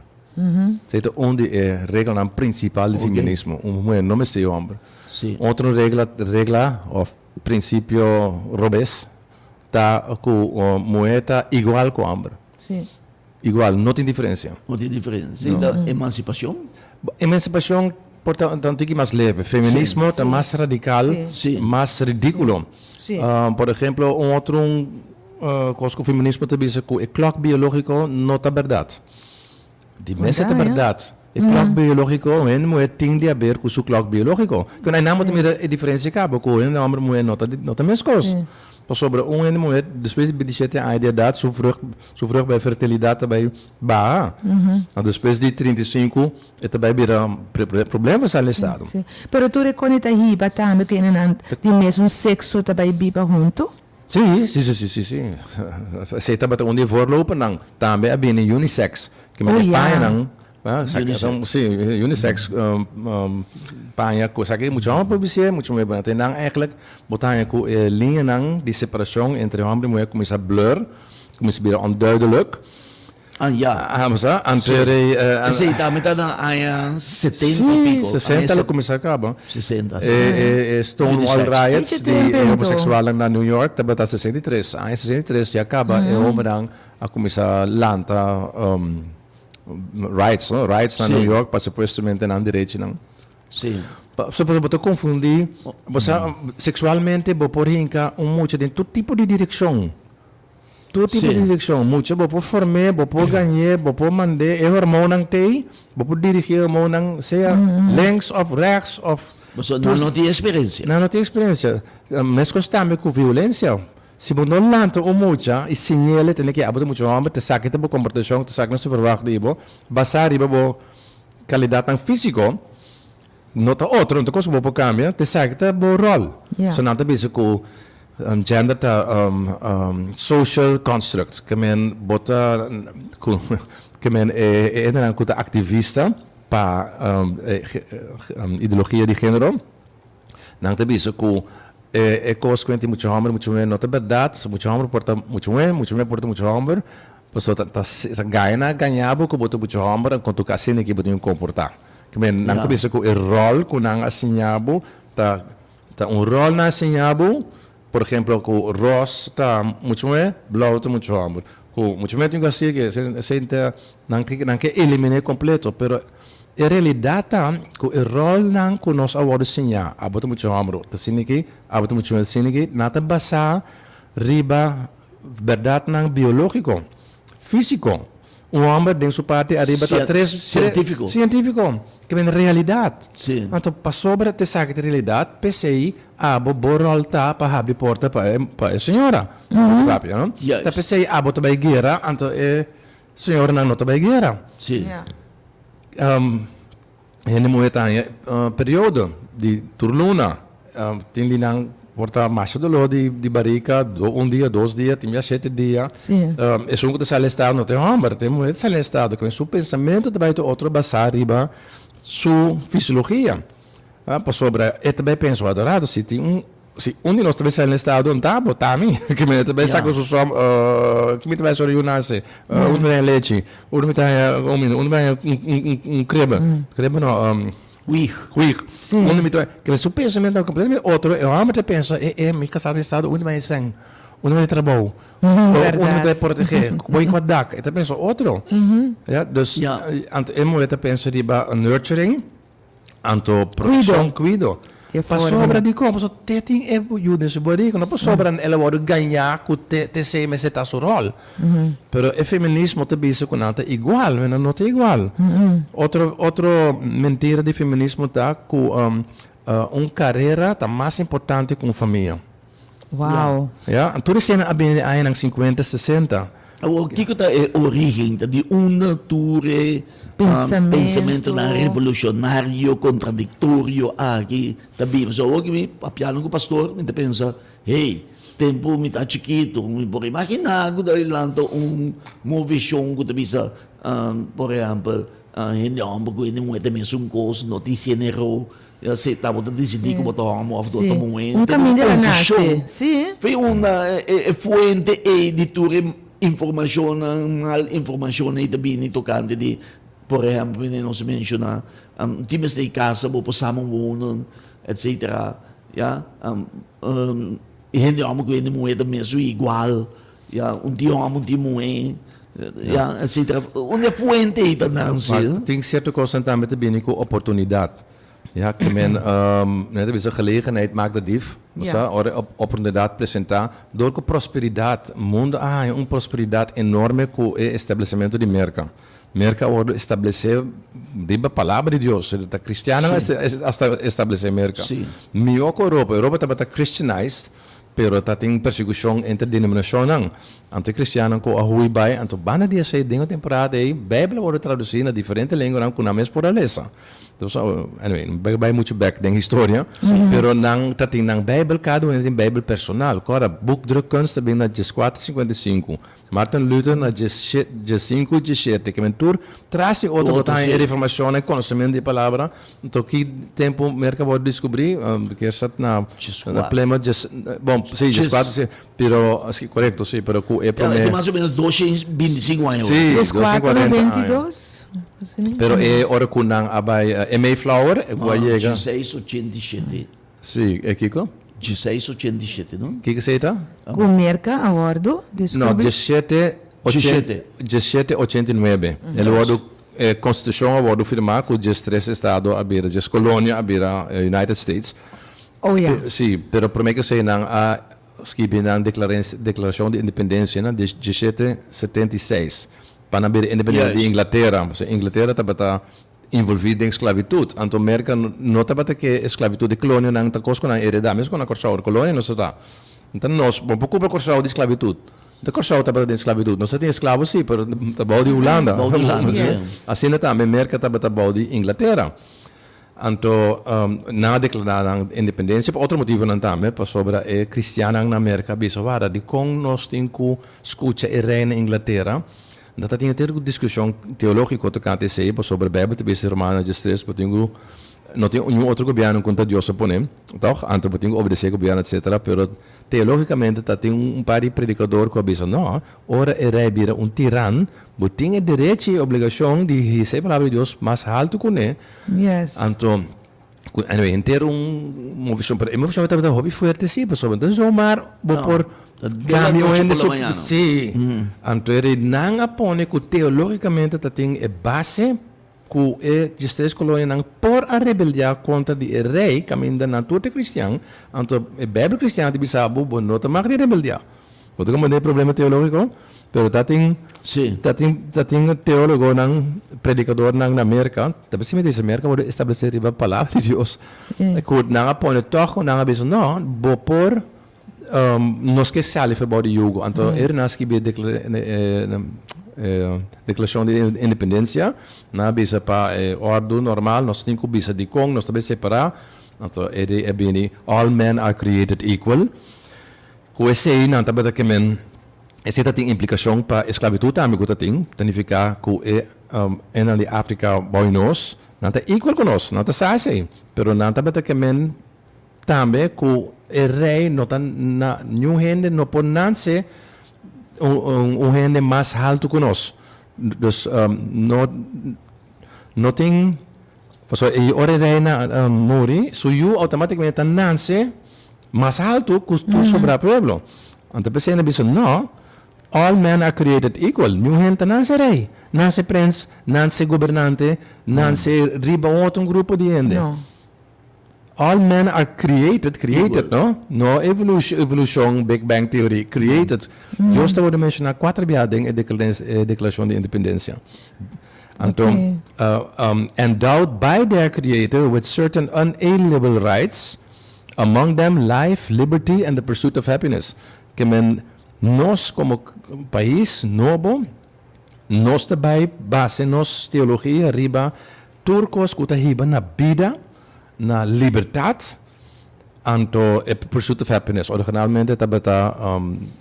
Esei ta un di e reglanan principal di feminismo. Un muher no mester di un homber. Sí. Otro regla, regla of principio robes ta cu un muher ta igual cu homber. Sí. Igual, no tin diferencia. No tin diferencia. Sí, ta emancipacion. Emancipacion por ta un tiki mas leve. Feminismo ta mas radical, Sí. mas ridiculo. Sí. Por ehemplo, un otro cos cu feminismo ta bisa cu e klok biologico no ta berdad. Di mes e ta berdad. E klok biologico, un hende muher tin di haber cu su klok biologico. Cu nan bo ta mira e diferencia caba cu hende homber y muher no ta no ta mescos. Pasobra un hende muher despues di bintisiete aña di edad su vrucht su vrucht bay fertilidad ta bay baha. Anto despues di 35 e ta bay bira problema sa lestado. Sí. Pero tur e koni ta hiba tambe ku hendenan di mesun sekso ta bay biba huntu? Sí, sí, sí, sí, sí, sí. Esei tabata un di e voorlopernan. Tambe a bini unisex. Ke men Oh, e ja. pañanan, ah, sa- Unisex. sa- sí, unisex paña ku esaki mucha hòmber por bis'é, mucha muhé por. Nan eigenlijk bo ta haña ku e liñanan di separashon entre hòmber i muhé kuminsá blur, kuminsá bira onduidelijk. Ah, ya. Ah, bo sa? Anto e rei, eh, Esei tambe ta na aña 70 Sí, pico. 60 lo kuminsá kaba. 60, sí. E, e, e Stonewall Unisex. Riots Fecha di tempo, e anto. homoseksualnan na New York tabata 63. Aña 63 ya kaba e hobennan a kuminsá lanta um, rights, no? Rights na Sí. New York pa supuestamente nan derechinan. Sí. Pa, so, bo ta konfundí, bo sa, seksualmente bo por hinka un mucha den tur tipo di direkshon. Tur tipo di direkshon. Mucha bo por form'é, bo por gañ'é, bo por mand'é. E hormonnan t'ei, bo por dirigí e hormonnan sea links òf rechts òf. Pasobra nan no tin eksperensia. Nan no tin eksperensia. Meskos tambe ku violensia. Si bo no lanta un mucha i siñ'el tene ke abo ta mucha hòmber, ta saki ta bo komportashon, ta saki nan su verwagt di bo, basá riba bo kalidatnan físiko, No ta otro, no ta kos ku bo por kambia, ta esaki ta bo ròl. Ja. So nan ta bisa ku gender ta social construct, ke men bo ta ku ke men e e hendenan ku ta aktivista pa e ideologia di genero, nan ta bisa ku e e kos ku tin mucha hòmber mucha muhé no ta bèrdat, so mucha hòmber por ta mucha muhé, mucha muhé por ta mucha hòmber, pasobra ta ta gaña nan a gaña bo ku bo ta mucha hòmber anto ku asina ke bo tin ku komportá. Ke men, nan ta bisa ku e ròl ku nan a siña bo ta ta un ròl nan a siña bo, por ehemplo ku ros ta mucha muhé, blou ta mucha hòmber. Ku mucha muhé tin ku hasi ke esei ta nan ke nan ke elimin'é kompleto, pero e realidat ta ku e ròlnan ku nos a wòrdu siña, abo ta mucha hòmber ta asina aki, abo ta mucha muhé ta asina aki, nan ta basá riba bèrdatnan biológiko, físiko. Un homber den su parti ariba ta tres... Científico. Científico. Ke men realidad. Sí. Anto pasobra te esaki ta realidad, p'esei abo bo rol ta pa habri porta pa e pa e señora. Bo ta papia, no? Juist. Ta p'esei abo ta bai guera, anto e señoranan no ta bai guera. Sí. Ja. Hende muhé ta haña periodo di tur luna. Tin di nan por ta masha doló di barika, un dia, dos dia, tin bia shete dia. Esun ku ta sali estado no ta e hòmber, ta e muhé ta sali estado. Ku su pensamentu ta bai ta otro basá riba su fisiologia. Pasobra e ta bai pensa, Adorado, si tin un. Si un di nos ta bay sali na estado, n ta bo, ta mi. Ki mi ta bay saca su som, ki mi ta bay sori yu nace, unda mi ta haña lechi, unda mi ta haña comida, unda mi ta haña un kreba, kreba no, Wig. Wig. Unda mi ta bay, ki su pensamiento ta completamente otro, e homber ta pensa, e e mi casa na estado, unda mi haña sèn, unda mi haña trabou, unda mi ta bay protege, boy ku a dak, e ta pensa otro. Ya, dus, anto e muher ta pensa riba nurturing. Anto proteccion, cuido. Pasobra dikon? Pasobra te tin e yu den su bariga, no pasobra el a wòrdu gañá ku te esei mester ta su ròl. Pero e feminismo ta bisa ku nan ta igual, pero nan no ta igual. Otro otro mentira di feminismo ta ku un karera ta mas importante ku un famia. Wow. Ya, tur esena a bini den añanan 50, 60. Awor, kiko ta e origen? Ta di unda tur e pensamentonan revolucionario, contradictorio aki ta bini? Pasobra awor ki mi papiando ku pastor, mi ta pensa, hey, tempu mi ta chikito, mi por imagina ku ta lanta un movishon ku ta bisa, por ehempel, hende homber ku hende muher ta mesun kos, no tin genero. Ya si ta bo ta disidí ku bo ta hòmber òf bo ta muhé. Un kaminda el a nase. Sí. Fi unda e fuente ei di tur e informashonnan, mal informashonnan ei ta bini tokante di, por ehèmpel, mi nos a menshoná, tin mester di kasa bo por samen wonen, etsetera. Ya, e hende hòmber ku hende muhé ta mesun igual. Ya, un tin hòmber, un tin muhé, ya, etsetera. Unda e fuente ei ta nase? Tin sierto kosnan tambe ta bini ku oportunidat. Ja, ke men, men ta bisa gelegenheid maakt de dief. Bo sa, ora e oportunidat presentá, dor ku prosperidat, mundu a haña un prosperidat enorme ku e establesimentu di Merka. Merka a wòrdu establesé riba palabra di Dios. Ta kristiannan a establesé Merka. Mihó ku Europa. Europa tabata christianized, pero ta tin persekushon entre denominashonnan. Anto e kristiannan ku a hui bai, anto banda di esei den e temporada ei, Beibel a wòrdu tradusí na diferente lenguanan ku nan mes por a lesa. Entonces, anyway, no bai bai mucho bek den historia, pero nan ta tin nan Bijbel, cada un tin Bijbel personal. Kora, boekdrukkunst ta bin na dieskuater sinkuenta i sinku, Martin Luther na diesinku i diesshete, ke men tur tras di otro bo ta haña e reformashon, e konosementu di e palabra. Anto ki tempu Merka wòrdu diskubrí? Ke sa na Plymouth, bon, si, dieskuater, pero, korekto, si, pero ku e promé. Ya, e mas o menos doshen binti sinku aña. Si, Dieskuater 240 aña. 22. Pero e ora ku nan a bai e Mayflower ku a yega. Dieseis ochenta i shete. Si, e kiko? Dieseis ochenta i shete, no? Kiko esei ta? Ku Merka a wòrdu deskubrí. No, diesshete Diesshete ochenta i nuebe. El a wòrdu, e konstitushon a wòrdu firmá ku diestres estado a bira, dies kolonia a bira United States. Oh ya. Si, pero promé ku esei nan a skibi nan deklarashon di independensia na diesshete setenta i seis. Pa nan bira independente di Inglatera, pasobra Inglatera tabata involví den sklabitut. Anto Merka no tabata ke e sklabitut di kolonianan ta kos ku nan heredá, mes ku na Kòrsou, kolonia nos ta ta. Ta nos, bo por kubra Kòrsou di sklabitut. Ta Kòrsou tabata den sklabitut. Nos ta tin esklabo sí, pero ta bou di Hulanda. Bou di Hulanda, sí. Asina tambe Merka tabata bou di Inglatera. Anto nan a deklará nan independensia pa otro motivonan tambe, pasobra e kristiannan na Merka a bisa, Wara, dikon nos tin ku skucha e rei na Inglatera? Nan ta tin henter diskushon teológiko tokante esei, pasobra Beibel ta bisa den Romano diestres, bo tin ku no tin niun otro gobièrnu ku ta Dios a pone, tòg? Anto bo tin ku obedesé e gobièrnu, etsetera. Pero teológikamente ta tin un par di predikador ku a bisa, No, ora e rei bira un tiran, bo tin e derechi i e obligashon di hisa e palabra di Dios mas haltu kuné. Yes. Anto, ku anyway, henter un movishon, pero e movishon tabata hopi fuerte sí, pasobra entonces zomaar bo No, por ta de la cambia un noche hende por la su, mañana. sí. Anto e nan a pone ku teológicamente ta tin e base ku e diestres kolonianan por a rebeldiá kontra di e rei kaminda nan tur ta kristian, anto e Bijbel kristian ta bisa bo, bo no ta mag di rebeldiá. Bo ta komprendé e problema teológiko? Pero ta tin Sí. ta tin ta tin teólogonan, predikadornan na Merka, ta bisa mi ta bisa Merka wòrdu establesé riba palabra di Dios, Sí. ku nan a pone tòg ku nan a bisa no, bo por nos ke sali for bou di yugo. Anto e nan a skibi e deklarashon di independensia, nan a bisa pa e òrdu normal nos tin ku bisa dikon nos ta bai separá, anto e di a bini all men are created equal. Ku esei nan tabata ke men, esei ta tin implikashon pa esklabitut tambe ku ta tin, ta nifiká ku e hendenan di Afrika bou di nos, nan ta equal ku nos, nan ta sa esei, pero nan tabata ke men. tambe ku e rei no ta na niun hende no por nanse un un hende mas haltu ku nos. Dus no no tin pasobra e ora e rei na muri su yu outomaticamente ta nanse mas haltu ku tur sobra pueblo. Anto p'esei nan bisa no, all men are created equal, niun hende ta nanse rei, nanse prens, nanse gobernante, nanse riba un otro grupo di hende. All men are created, created no, no evolucion, big bang theory, created. Dios ta worde menciona cuater bia den e declaracion di independencia. Anto, endowed by their creator with certain unalienable rights, among them life, liberty and the pursuit of happiness. Ke men nos como pais nobo, nos ta bay base nos teologia riba Tur kos ku ta hiba na bida, na libertat, anto e pursuit of happiness. Originalmente tabata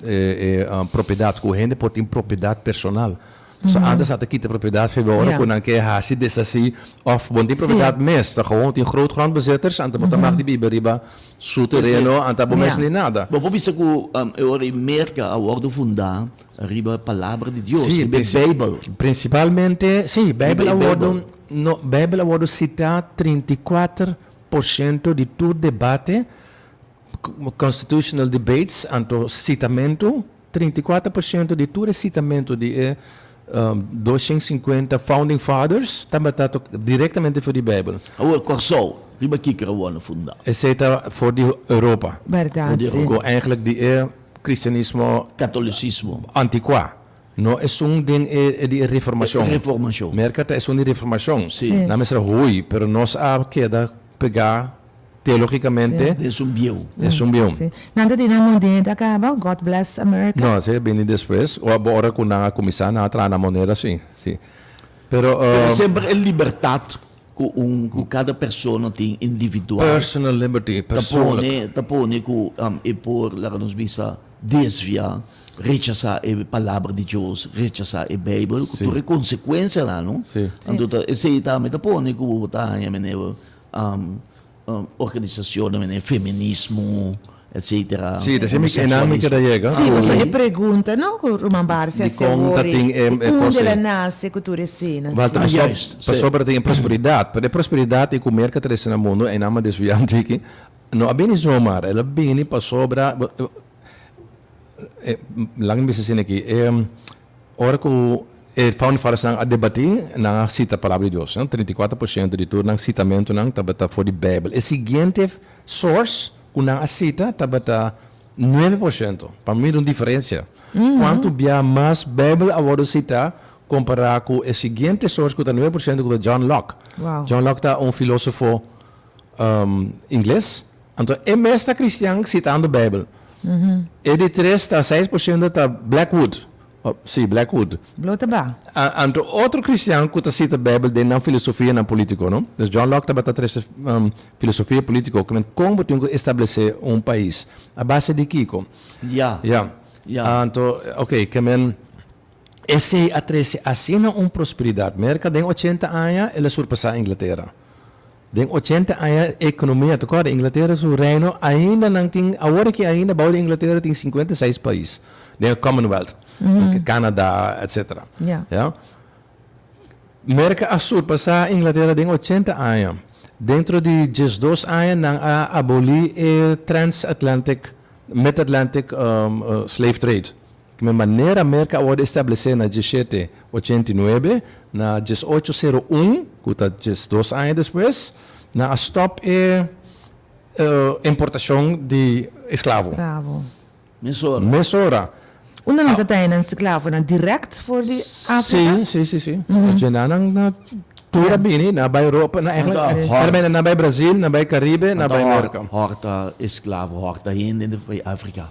e propiedat, ku hende por tin propiedat personal. So antes nan ta kita propiedat for bo ora ku nan ke hasi deshasí òf bo no tin propiedat mes, ta gewoon tin groot grondbezitters anto bo ta mag di biba riba su tereno anto bo mes no tin nada. Bo por bisa ku e ora ei Merka a wòrdu fundá Riba palabra di Dios, riba e Bijbel. Principalmente, sí, Bijbel a wordo, no, Bijbel a wordo cita 34% di tur debate, constitutional debates, anto citamento, 34% di tur e citamento di e 250 founding fathers tabata directamente for di Bijbel. Awor, Kòrsou, riba kiko a wordo fundá? Esei ta for di Europa. Berdad, sí. Ku eigenlijk di e Cristianismo. Catolicismo. Anticuá. No esun den e di e Reformacion. Reformacion. Merca ta esun di Reformacion. Sí. Nan mester a hui, pero nos a keda pegá teologicamente. Den esun bieu. Den esun bieu. Sí. Nan ta di nan moneda caba, God bless America. No, esei a bini despues. Ora cu nan a cuminsa, nan a traha nan moneda, sí. Sí. Pero. Pero semper e libertad Ku un ku kada persona tin individual. Personal liberty, persoonlijk. Ta pone, ta pone ku e por, laga nos bisa, desvia, rechasá e Palabra di Dios, rechasá e Beibel, ku tur e konsekuensianan, no? Anto ta esei tambe ta pone ku bo ta haña meneer organisacionnan meneer feminismo, etcetera. Sí, ta esei mi einan mi keda yega. Sí, pasobra e pregunta, no, ku Ruman Barcia hasi awor e, di unda el a nase ku tur eseinan. Wèl, ta pasobra tin e prosperidat, pero e prosperidat ei ku Merka trese na mundu, einan mi a desviá un tiki, no a bini zomaar, el a bini pasobra, laga mi bisa asina aki, e Ora ku e Founding Fathersnan a debatí, nan a sita Palabra di Dios. 34% di tur nan sitamentunan tabata for di Beibel. E siguiente source ku nan a sita tabata 9%. Pa mira un diferensia. Kuantu bia mas Beibel a wòrdu sitá kompará ku e siguiente source ku ta 9% ku ta John Locke. John Locke ta un filósofo ingles. Anto e mes ta cristian citando Bijbel. E di tres ta 6% ta Blackwood. Si, Blackwood. Blo ta ba. Anto otro cristian cu ta cita Bijbel den nan filosofia nan politico, no? Dus John Locke tabata trece filosofia politico, cu men con bo tin cu establece un pais. A base di kico? Ya. Ya. Ya. Anto, ok, ke men esey a trece asina un prosperidad. Merca den ochenta aña el a surpasa Inglatera. Den ochenta aña ekonomia ta kòrda Inglatera su reino ainda nan tin awor aki ainda bou di Inglatera tin 56 pais den e Commonwealth Canada etcetera ya Merka a surpasá Inglatera den ochenta aña dentro di diesdos aña nan a abolí e transatlantic mid atlantic slave trade. Di manera Merka a wòrdu establesé na diesshete ochenta i nuebe, na diesocho sero un, ku ta diesdos aña despues, nan a stòp e importashon di esklavo. Esklavo. Mesora. Mesora. Unda nan ta trae nan esklavonan? Dirèkt for di Afrika? Sí, sí, sí, sí. Dje nan nan tur a bini, nan a bai Europa, nan eigenlijk, nan a bai Brazil, nan a bai Karibe, nan a bai Merka. Hòrta esklavo, hòrta hende di Afrika.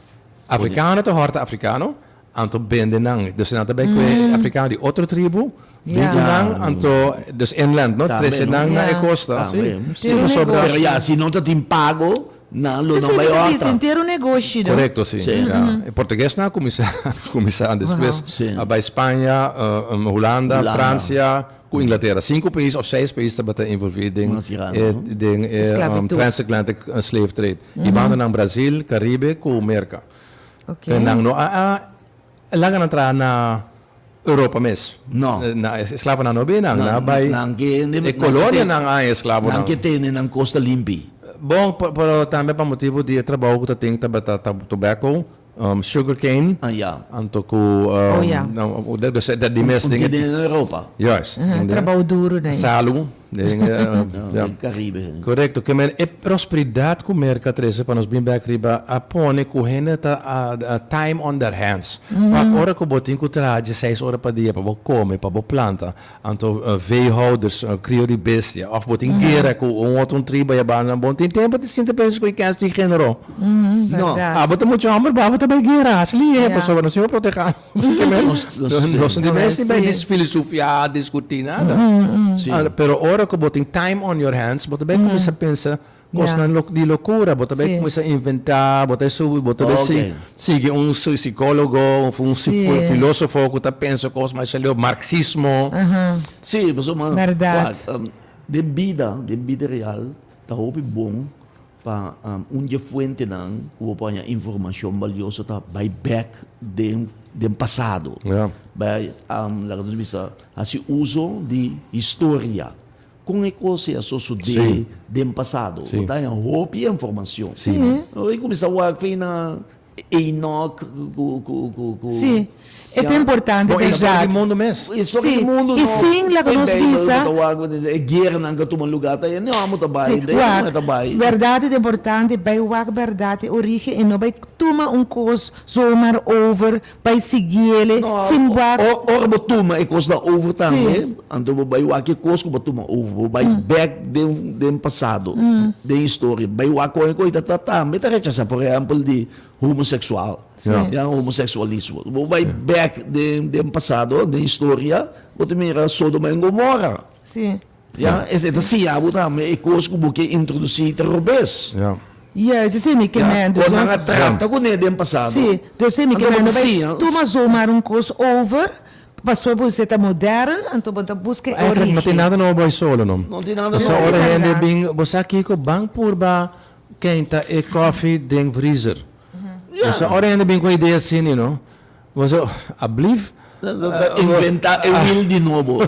Afrikano ta hòrta afrikano, anto bende nan. Dus nan ta bai ku e afrikano di otro tribu, bin ku nan, anto, dus inland, no? Trese nan na e kosta, si. Si, pasobra. Pero ya, si no ta tin pago, nan lo no bai hòrta. Henter un negoshi, no? Korekto, si. Ya. E portuguesnan a kuminsá, kuminsá despues a bai Spaña, Hulanda, Fransia. ku Inglatera. Sinku pais òf seis pais tabata envolví den Mas grandi, e no? den e Esklavitud. transatlantic slave trade. I banda nan Brazil, Karibe ku Merka. Ok. Pero nan no a a laga nan traha na Europa mes. No. Na e esklavonan no bin nan. Nan a bai Nan ke e kolonianan a haña esklavonan. Nan ke tene nan kosta limpi. Bon, pero tambe pa motibu di e trabou ku ta tin tabata tobacco, sugar cane. Ah, ya. Anto ku Oh, ya. dus dat di mes Un den ke den Europa. Juist. Trabou duru den. Salu. Den, ja. Den Caribe. Korekto. Ke men e prosperidat ku Merka trese pa nos bin bek riba a pone ku hende ta time on their hands. Wak ora ku bo tin ku traha dieseis ora pa dia pa bo kome, pa bo planta, anto veehouders, krio di bestia, òf bo tin guera ku un otro un tribu aya banda, bo no tin tempu di sinta pensa ku e kens di género. No. Abo ta mucha hòmber, bo abo ta bai guera, hasi lihe, pasobra nos tin ku protehá. Nos no tin mester bai filosofia, diskutí nada. Pero ora ku bo tin time on your hands, bo ta bai kuminsá pensa kosnan di lokura, bo ta bai kuminsá inventá, bo ta subi, bo ta bai sigui un sikólogo òf un filósofo ku ta pensa kos masha leu, marksismo. Sí, pasobra den bida, den bida real ta hopi bon Pa un dje fuentenan ku bo por haña informashon balioso ta bai bèk den den pasado. Bai laga nos bisa hasi uso di historia. Kon e kos ei a sosodé den pasado? Bo ta haña hopi informashon. Bo kuminsá wak fe na Enoch ku ku ku ku. Sí, e ta importante Bon, historia berdad. di mundo mes. Historia Sí, di mundo i no. sin laga E nos Bijbel bisa. bo ta wak e gueranan ku a tuma lugá ta e no amo ta bai, Sí, e wak, no ta bai. berdad ta importante, bai wak berdad e origen i no bai tuma un kos zomaar over, bai siguiele No, sin wak. ora bo tuma e kosnan over tambe, Sí. anto bo bai wak e kos ku bo tuma over, bo bai bèk den den pasado, den historia, bai wak kon e kos ta tambe ta rechasá, por ehèmpel di homoseksual, ya, homoseksualismo. Bo bai bèk den den pasado, den historia, bo ta mira Sodoma en Gomorra. Sí. Ya, esei ta siña bo tambe e kos ku bo ke introdusí ta robes. Ya. Juist, esei mi ke Ya, men. kon nan a trata kuné den pasado. Sí, dus esei mi ke Anto bo men. ta No bai siña. tuma zomaar un kos over, pasobra bo ta modern, anto bo ta buska e Eigenlijk no tin origen. nada nobo bai solo, no. No tin nada Pasobra nobo. ora Sí, hende berdad. bin, bo sa kiko, ban purba kenta e koffie den vriezer. Ja. Bo sa ora hende bin ku idea asina, no. Bo sa, ablief? Ta inventa e wiel di nobo.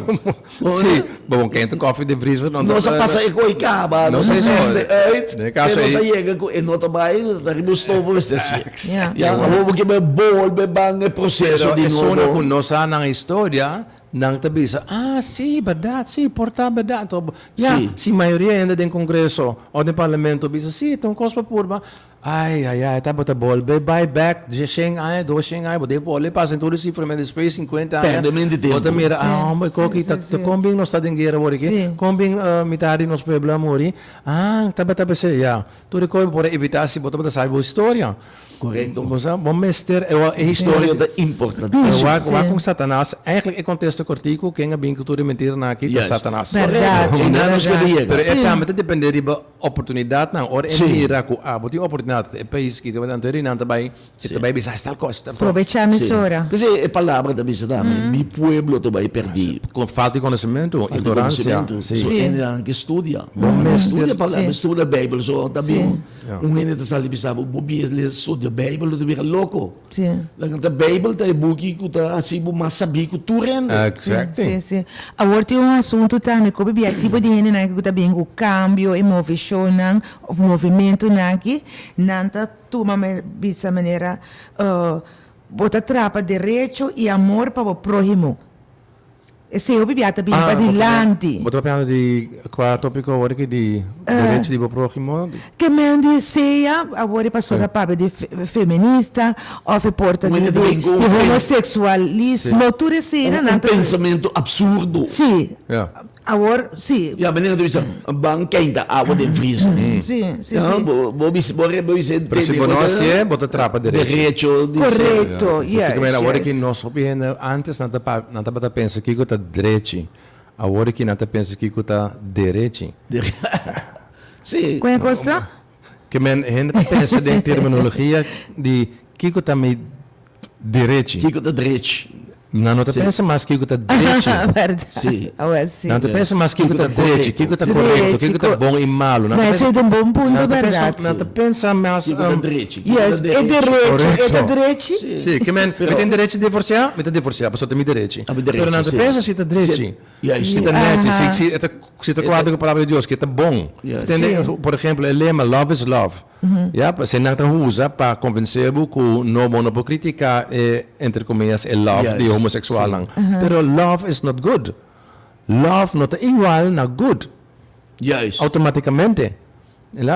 Sí, bo bon kenta koffie den vriezer. Nos a pasa e koi kaba, nos a teste uit, Den e kaso te nos a ei. yega ku e no ta bai, ta riba un stof mester si. Ja. Ya, awor bo ke bai bolbe ban e proseso Pero di esun nobo. ku no sa nan historia, Nan ta bisa, Ah, sí, berdad, sí, por ta berdad. Anto, ya, Sí. si mayoria hende den Congreso of den Parlamento bisa, sí, ta un cos pa purba, ai, ai, ai, ta bo ta bolbe bai bek shen aña, dos shen aña, bo debe bolbe pasa en tur e cifranan despues cincuenta aña, Perdemento di bo ta tempo. mira, Sí, ah, homber, sí, koki, sí, ta, sí. ta kon bin nos ta den guera awor aki? Sí. Kon bin mitad di nos pueblo a muri? Ah, tabata p'esei, ya. Tur e koe bo por a evita si bo tabata sabi bo historia. Correcto. Bo sa, bo mester, e e Historia historia ta importantísimo. Wak, Sí. wak con Satanas, eigenlijk e contexto cortico, ken a bin cu tur e mentiranan aki ta Juist. Satanas. Berdad. Correcto. Einan nos Berdad. keda yega. Pero e Sí. tambe ta depende riba oportunidadnan. Ora e Sí. mira cu abo tin oportunidad, e pais ki ta anto rinan ta bay, e ta bay bisa, tal cos, tal cos. Probecha mesora. P'esei e palabra ta bisa tambe, mi pueblo ta bay perdí. Con falta di conocimento, Falta di ignorancia. conocimento. Sí. So, Sí. hendenan ke studia. Bo mester studia palabra, Sí. studia Bijbel. So, ta Sí. bin Un hende ta sali bisa bo, bo bies lesa studia Bijbel, bo ta bira loko. Sí. Laga ta Bijbel ta e buki ku ta hasi bo mas sabí ku tur hende. Exactly. Sí, sí. Awor tin un asuntu tambe ku bia tipo di hendenan ku ta bin ku kambio i moveshonnan òf movimentunan aki, nan ta tuma bisa manera bo ta trapa derecho i amor pa bo próhimo. Esei hopi bia ta bini Ah, padilanti. Bo ta papiando di kua topiko awor aki di derecho di bo próhimo? Ke men di sea, awor e pastor ta papia di feminista òf e por ta di di homoseksualismo, tur esei nan Un ta. pensamentu absurdo. Sí. Ja. Awor, sí. Ja, meneer ta bisa, ban keinta awa den vriezer. Sí, sí, Ja, sí. bo, bo bisa, bo re, bo bisa Pero si bo no hasié, bo ta trapa derecho. Derecho di ser. Correcto, Ja. yes, Porque awor yes. ki nos hopi hende, antes nan ta pa, nan tabata pensa kiko ta drechi. Awor ki nan ta pensa kiko ta derechi. Sí. Kon e kos ta? Ke men hende ta pensa den terminologia di kiko ta mi derechi. Kiko ta drechi. Nan no ta pensa mas kiko ta drechi. Berdad. Sí. Awel sí. Nan ta pensa mas kiko ta drechi, kiko ta korekto, kiko ta bon i malu. No, esei ta un bon punto, berdad. Nan ta pensa mas. Kiko ta drechi. Kiko Yes, ta e derechi, e ta drechi. Sí, ke men, mi tin derechi di divorsiá, mi ta divorsiá, pasobra ta mi derechi. Pero nan ta pensa si ta drechi. Si ta nechi, si si ta si ta kuadra ku palabra di Dios, ke ta bon. Tende, por ehempel, e lema love is love. Ya, pues nan ta usa pa konvensé bo ku no bo no por kritiká e, entre komillas, e love di homoseksualnan. Pero love is not good. Love no ta igual na good. Outomatikamente.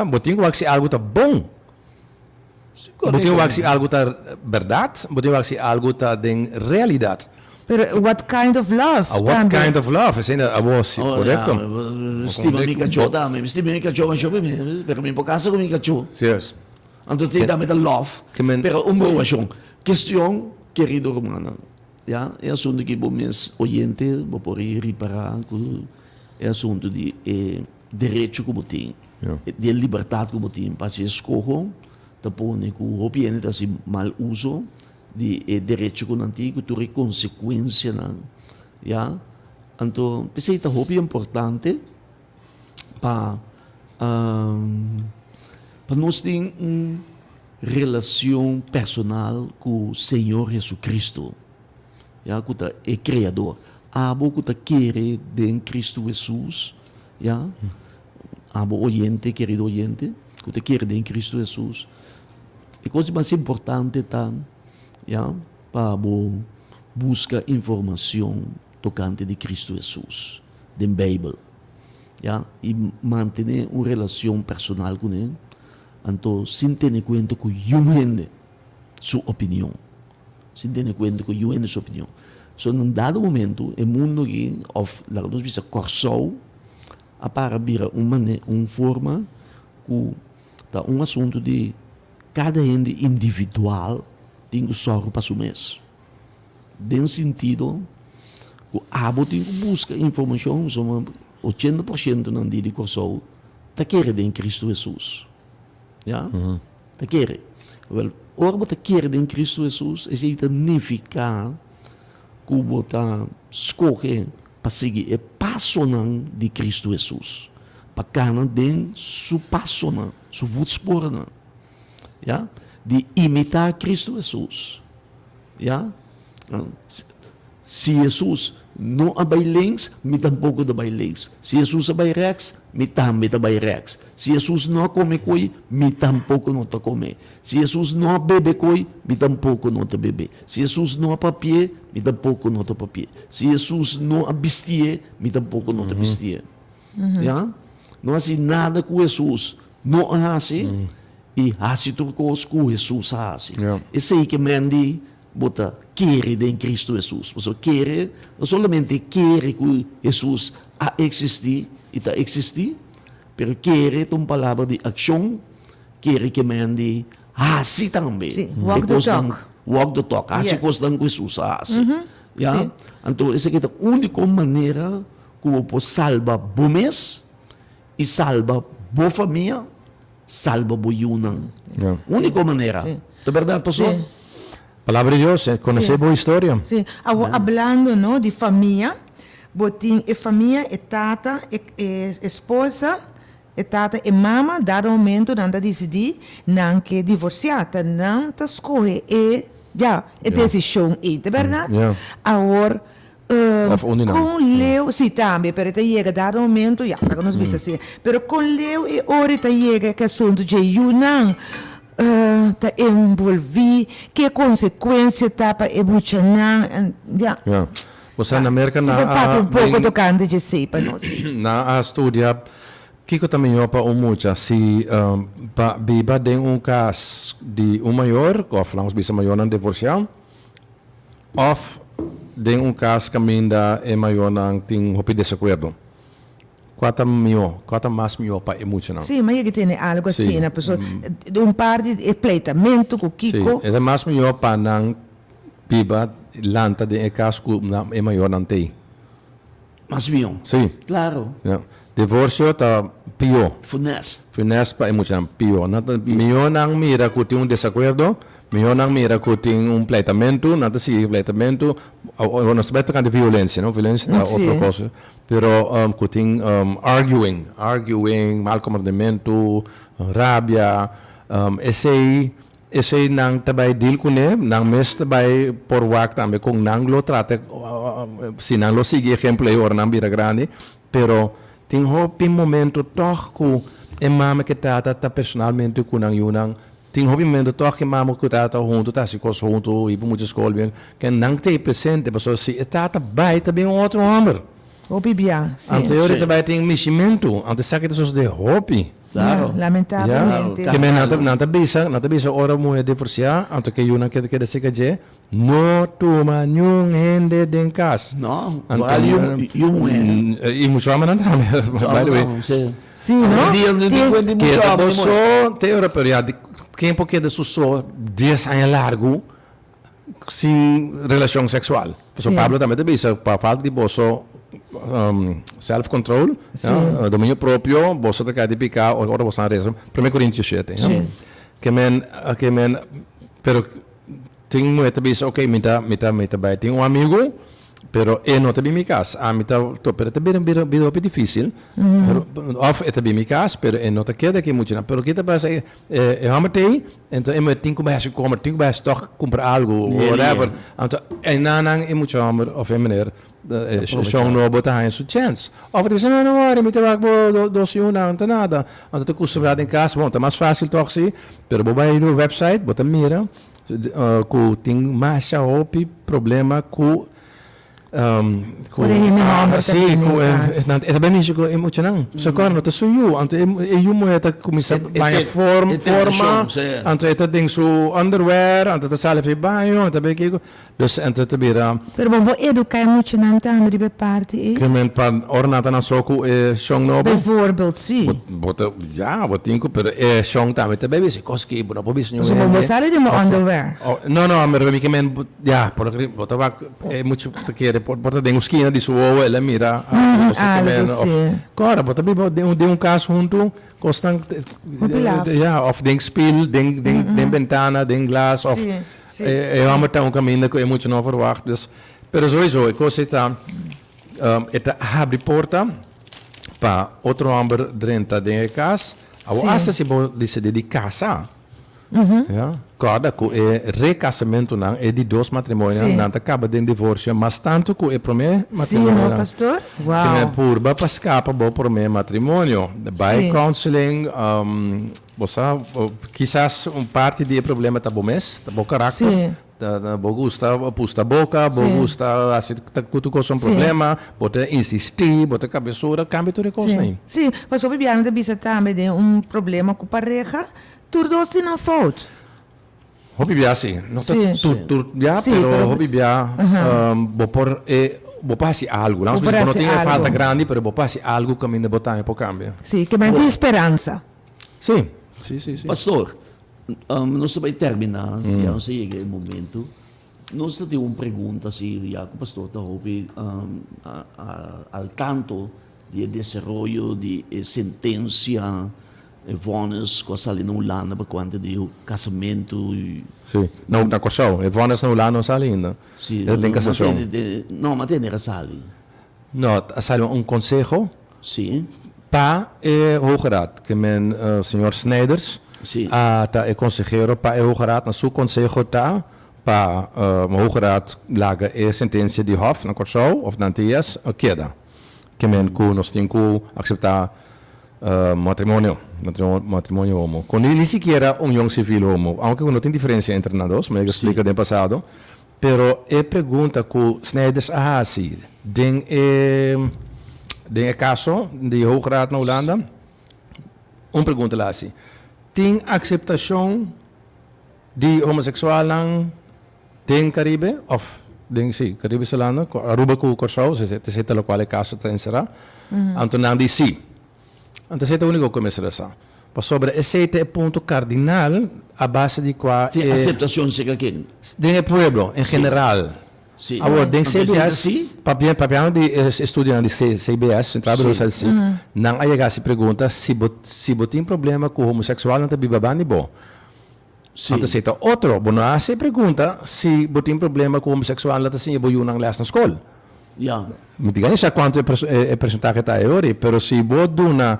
Bo tin ku wak si algu ta bon. Bo tin wak si algu ta bèrdat, bo tin wak si algu ta den realidat. Pero what kind of love tambe? What kind of love? Esei na abo si korekto. Stima mi kachó tambe. Mi stima mi kachó masha hopi mi, pero mi por kasa ku mi kachó. Si es. Anto esei tambe ta love. Pero un broashon. Kestion, kerido rumannan, ya, e asuntu ki bo mes oyente bo por ripará ku e asuntu di e derecho ku bo tin, di e libertat ku bo tin pa hasi eskoho ta pone ku hopi hende ta hasi mal uso di e derecho ku nan tin ku tur e konsekuensianan, ya. Anto p'esei ta hopi importante pa pa nos tin un relacion personal ku Señor Jesucristo. Ya, ku ta e Kreador. Abo ku ta kere den Kristu Hesus, ya, abo oyente, kerido oyente, ku ta kere den Kristu Hesus, e kos di mas importante ta, ya, pa bo buska informashon tokante di Kristu Hesus den Beibel, ya, i mantené un relashon personal kuné, anto sin tene kuenta ku yun hende su opinion. Sin tene kuenta ku yu hende su opinion. So na un dado momento e mundo aki òf laga nos bisa Kòrsou a para bira un mane un forma ku ta un asuntu di kada hende individual tin ku sòru pa su mes. Den sentido ku abo tin ku buska informashon pasobra ochenta por shento nan di di Kòrsou ta kere den Kristu Hesus. Ya. Ta kere. Wel, ora bo ta kere den Cristo Jesus, esei ta nifiká ku bo ta skohe pa sigui e pasonan di Cristo Jesus, pa kana den Su pasonan, Su voetspornan, ya, di imitá Cristo Jesus, ya. Si Hesus no a bai links, mi tampoko ta bai links. Si Hesus a bai rèks, mi tambe ta bai rèks. Si Hesus no a kome koi, mi tampoko no ta kome. Si Hesus no a bebe koi, mi tampoko no ta bebe. Si Hesus no a papi'é, mi tampoko no ta papi'é. Si Hesus no a bisti'é, mi tampoko no ta bisti'é. Ya? No hasi nada ku Hesus no a hasi i hasi tur kos ku Hesus a hasi. Esei ke men di Bo ta kere den Cristo Hesus. Pasobra kere no solamente kere ku Hesus a eksistí i ta eksistí, pero kere ta un palabra di akshon, kere ke men di hasi tambe. Sí, walk the talk. Walk the talk, hasi kosnan ku Hesus a hasi. Ya? Anto esaki ta úniko manera ku bo por salba bo mes i salba bo famia. Salba bo yunan. Úniko manera. Ta bèrdat, pastor? Palabra di Dios, konosé bo historia. Sí. Awor hablando no di famia, bo tin e famia, e tata, e esposa, e tata, e mama, dado momento nan ta disidí nan ke divorsiá, ta nan ta skohe e, ya, e desishon ei, ta bèrdat? Awor Of un di nan. Kon leu, si tambe, pero e ta yega dado momento, ya, laga nos bisa así. Pero kon leu e ora e ta yega ke asuntu dje yunan ta envolví, ke konsekuensia ta pa e muchanan, ya. Ya. Bo sa na Merka Si nan bo papia a un poko den tokante dje esei pa nos. Nan a studia kiko ta mihó pa un mucha, si pa biba den un kas di un mayor, òf laga nos bisa mayornan divorsiá, Òf den un kas kaminda e mayornan tin hopi desakuerdo. Kua ta mihó? Kua ta mas mihó pa e muchanan? Sí, ma yega tene algu asina, pasobra un par di e pleitamentu ku kiko. Sí, e ta mas mihó pa nan biba, lanta den e kas ku e mayornan t'ei. Mas mihó. Sí. Claro. Ja. Divorcio ta pió. Funest. Funest pa e muchanan, pió. Nan ta mihó nan mira ku tin un desakuerdo. Mihó nan mira ku tin un pleitamentu, nan ta sigui e pleitamentu. Nos ta bai tokante violensia, no? Violensia ta otro kos. Pero ku tin arguing, arguing, mal komprondementu, rabia, esei esei nan ta bai deal kuné, nan mes ta bai por wak tambe kon nan lo trata, si nan lo sigui e ehempel ei ora nan bira grandi. Pero tin hopi momento tòg ku e mama ku e tata ta personalmente ku nan yunan. Tin hopi momento tòg ku e mama ku e tata ta huntu, ta hasi kos huntu, hiba mucha skol bien, ke nan ta ei presente pasobra si e tata bai ta bin un otro hòmber. Hopi bia, si. Anto e ora ta bai tin mishimentu, anto esaki ta sosodé hopi. Claro. Ya, lamentablemente. Ke men nan ta nan ta bisa, nan ta bisa ora muhé divorsiá, anto ke yunan keda keda serka dje, No tuma niun hende den kas. No, vooral yu yu muhé. I mucho homennan tambe, by the way. Sí, no? Keda bo so te ora, pero ya ken por keda su so dies aña largu sin relashon seksual? Pasobra Pablo tambe ta bisa, pa falta di boso self control, dominio propio, boso ta kai di piká ora boso a resa. Prome Korintios shete. Ke men, ke men, pero. Tin muhé ta bisa, ok, mi ta, mi ta, mi ta bai tin un amigu, pero e no ta bin mi kas. Ami ta to, pero e ta bira, bira, bira hopi difísil. Pero, òf e ta bin mi kas, pero e no ta keda aki muchu nan. Pero ke ta pasa, e, e hòmber ta ei, enton e muhé tin ku bai hasi kòmber, tin ku bai hasi tòg kumpra algu, whatever. Anto, einan e mucha hòmber òf e meneer, e shon nobo ta haña su chèns. Òf e ta bisa, no, no wòri, mi ta wak bo dos yunan, no ta nada. Anto ta kustumbrá den kas, bon, ta mas fásil tòg si, pero bo bai riba wèpsait, bo ta mira. Ku tin masha hopi problema ku ku Ora hende hòmber ta si bini ku kas. e ta bini ku e muchanan so kòrda no ta su yu anto e yu muhé ta kuminsá baña forma anto e ta den su underwear anto ta sali for e baño anto ta bay kiko dus anto ta bira. Pero bo por eduká e muchanan tambe riba e parti ei? Ke men pa ora nan ta na so ku e shon nobo? Bijvoorbeeld, si. Bo bo ta, ya, bo tin ku, pero e shon tambe ta bay bisa e kos ki bo no por bisa niun Pasobra hende. bo sali den bo underwear. No, no, pero mi ke men, ya, por lo bo ta wak e mucha ta kere por ta den un skina di su wowo el a mira algu, bo sa ke men, Algu, of, si. kòrda, bo ta biba den un den un kas huntu, kosnan, Hopi laf. ya, of den spil, den den den bentana, den glas, of. Si. Sí, E sí. homber ta un caminda cu e mucha no verwacht. Dus, pero sowieso, e cos ei ta, e ta habri porta pa otro homber drenta den e cas. Awor Sí. hasta si bo dicidi di casa, ya, corda cu e recasamentonan, e di dos matrimonionan, Sí. nan ta caba den divorcio mas tanto cu e prome Sí, no, matrimonionan. pastor? Ke men Wow. purba pa scapa bo prome matrimonio. Bai Sí. counseling, Bo sa, kisas un parti di e problema ta bo mes, ta bo karakter. Sí. Ta bo gusta pusta boka, bo Sí. gusta hasi ta ku tur kos un Sí. problema, bo ta insistí, bo ta kabesura, kambia tur e Sí, kosnan ei. sí, pasobra biaha ta bisa tambe den un problema ku pareha, tur dos tin nan fout. Hopi bia si, no ta Sí. tur tur bia, Sí, pero pero hopi bia bo por e bo por hasi algu. Bo Laat por nos bisa bo no hasi tin e falta algu. grandi, pero bo por hasi algu kaminda bo tambe por kambia. Sí, ke men tin speransa. Sí, sí, sí, sí. Pastor, nos ta bai terminá, ya nos a yega e momento. Nos ta tin un pregunta si ya ku pastor ta hopi al tanto di e desaroyo di e sentensia, e vònis ku a sali na Hulanda pa kuantu di kasamentu i. Sí, na na Kòrsou. E vònis na Hulanda no sali ainda. Sí, E ta den kasashon. No, ma tene a sali. No, a sali un konseho. Sí. Pa e Hoge Raad, ke men señor Snijders Sí. a ta e konsehero pa e Hoge Raad, na su konseho ta pa Hoge Raad laga e sentensia di Hof na Kòrsou òf na Antillas keda. Ke men ku nos tin ku akseptá matrimonio, matrimonio homo. Ku ni sikiera union sivil homo, aunke ku no tin diferensia entre nan dos, manera ku a splika den pasado. Pero e pregunta ku Snijders a hasi den e den e kaso di Hoge Raad na Hulanda, un pregunta el a hasi, Tin akseptashon di homoseksualnan den Karibe òf den sí Karibische landen, Aruba ku Kòrsou, esei ta lokual e kaso ta enserá? Anto nan di sí. Anto esei ta úniko ku mester a sa. Pasobra esei ta e punto kardinal a base di kua Tin e. aseptashon serka ken? Den e pueblo en general. Sí. Awor, den Anto esei ta CBS, sí? papia, papiando di e estudionan di CBS, Centraal Bureau Sí. Statistiek, nan a yega hasi pregunta si bo, si bo tin problema ku homoseksualnan ta biba banda di bo. Anto esei ta otro. Bo no a hasi e pregunta si bo tin problema ku homoseksual nan ta siña bo yunan les na skol. Mi ta gana sa kuantu e persentahe ta e ori, pero si bo duna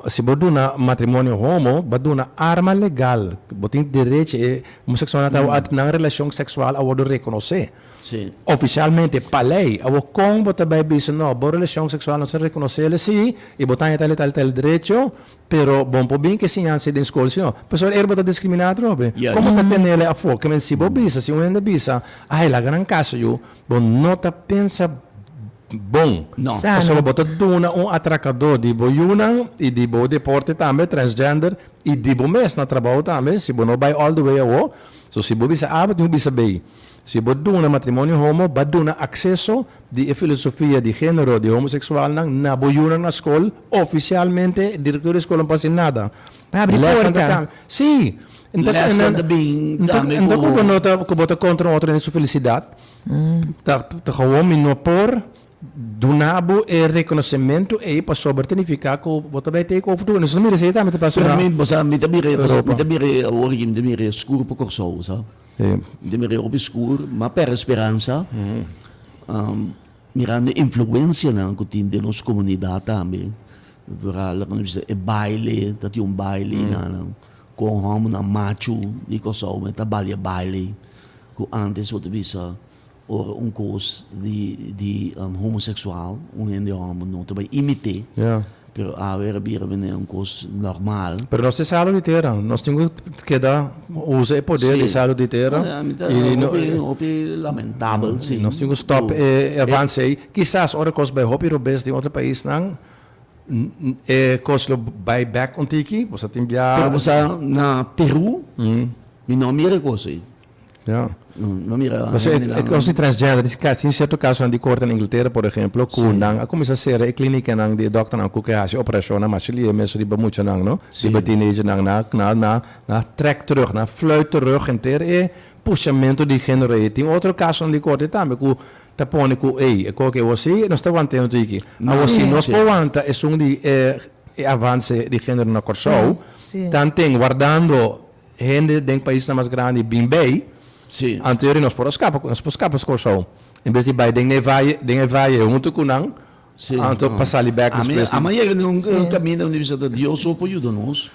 si bo duna matrimonio homo, bo a duna arma legal. Bo tin derechi, e homoseksualnan ta nan relashon seksual a wòrdu rekonosé ofishalmente pa lei. Awor kon bo ta bai bisa no, bo relashon seksual no ta rekonosé sí i bo ta haña tal i tal i tal derecho? Pero bon por bin ke siñansa den skol si no. Pasobra er bo ta diskriminá atrobe. Kon bo ta tenele afó? Ke men si bo bisa, si un hende bisa, ai laga nan kasa yu, bo no ta pensa bon. No. Pasobra bo ta duna un atrakadó di bo yunan i di bo deporte tambe, transgender, i di bo mes na trabou tambe, si bo no bai all the way awo. So si bo bisa A, bo tin ku bisa B. Si bo duna matrimonio homo, ba duna akseso di e filosofia di genero di homoseksualnan na bo yunan na skol, ofisialmente direktor di skol no por hasi nada. Pa habri Lesnan ta porta. kambia. Sí. Nta Lesnan ta bin tambe nta ku. ku bo no ta ku bo ta kontra un otro den su felisidat. Ta ta gewoon mi no por duna bo e rekonosementu ei pasobra ta nifiká ku bo ta bai take over tur. Nos ta mira esei tambe ta pasa Pero na mi, bo sa, mi ta mira, Europa. mi ta mira awor aki mi ta mira skur pa Kòrsou, sa. Mi ta mira hopi skur, ma pèrdè speransa. Mirando e influencianan cu tin den nos comunidad tambe, vooral laga nos bisa e baile, ta tin un baile y nan con hombernan macho di Corsou men ta balia baile cu antes bo ta bisa ora un cos di di homosexual un hende homber no ta bay imite. Pero awe a bira manera un kos normal. Pero nos ta salu di tera. Nos tin ku keda usa e poder di salu di tera. Mi ta hopi, hopi lamentabel, si. Nos tin ku stop e avanse ei. Kisas ora kos bai hopi robes den otro paisnan, e kos lo bai bek un tiki. Bo sa tin bia. Pero bo sa na Peru, mi no a mira e kos ei. Ja. No mira. Paso e kos di transgender, tin sierto kasonan di korte na Inglatera por ehemplo ku nan a kuminsá sera e klinikanan di e dòkternan ku ke hasi operashonnan masha lihe mes riba muchanan no, riba teenagernan nan nan nan a trèk terug, nan a fluit terug henter e pushamentu di género ei. Tin otro kasonan di korte tambe ku ta pone ku ey e koke awor si nos ta wanta e un tiki. Awor si nos por wanta esun di e avanse di género na Kòrsou, tanten wardando Hende den paisnan mas grandi bin bay, anto yori nos por a scapa, nos por scapa Kòrsou. En bes di bay den e vaye, den e vaye hunto ku nan, anto pa sali bek despues. Ami a yega den un kaminda unda mi bisa ta Dios so por yuda nos.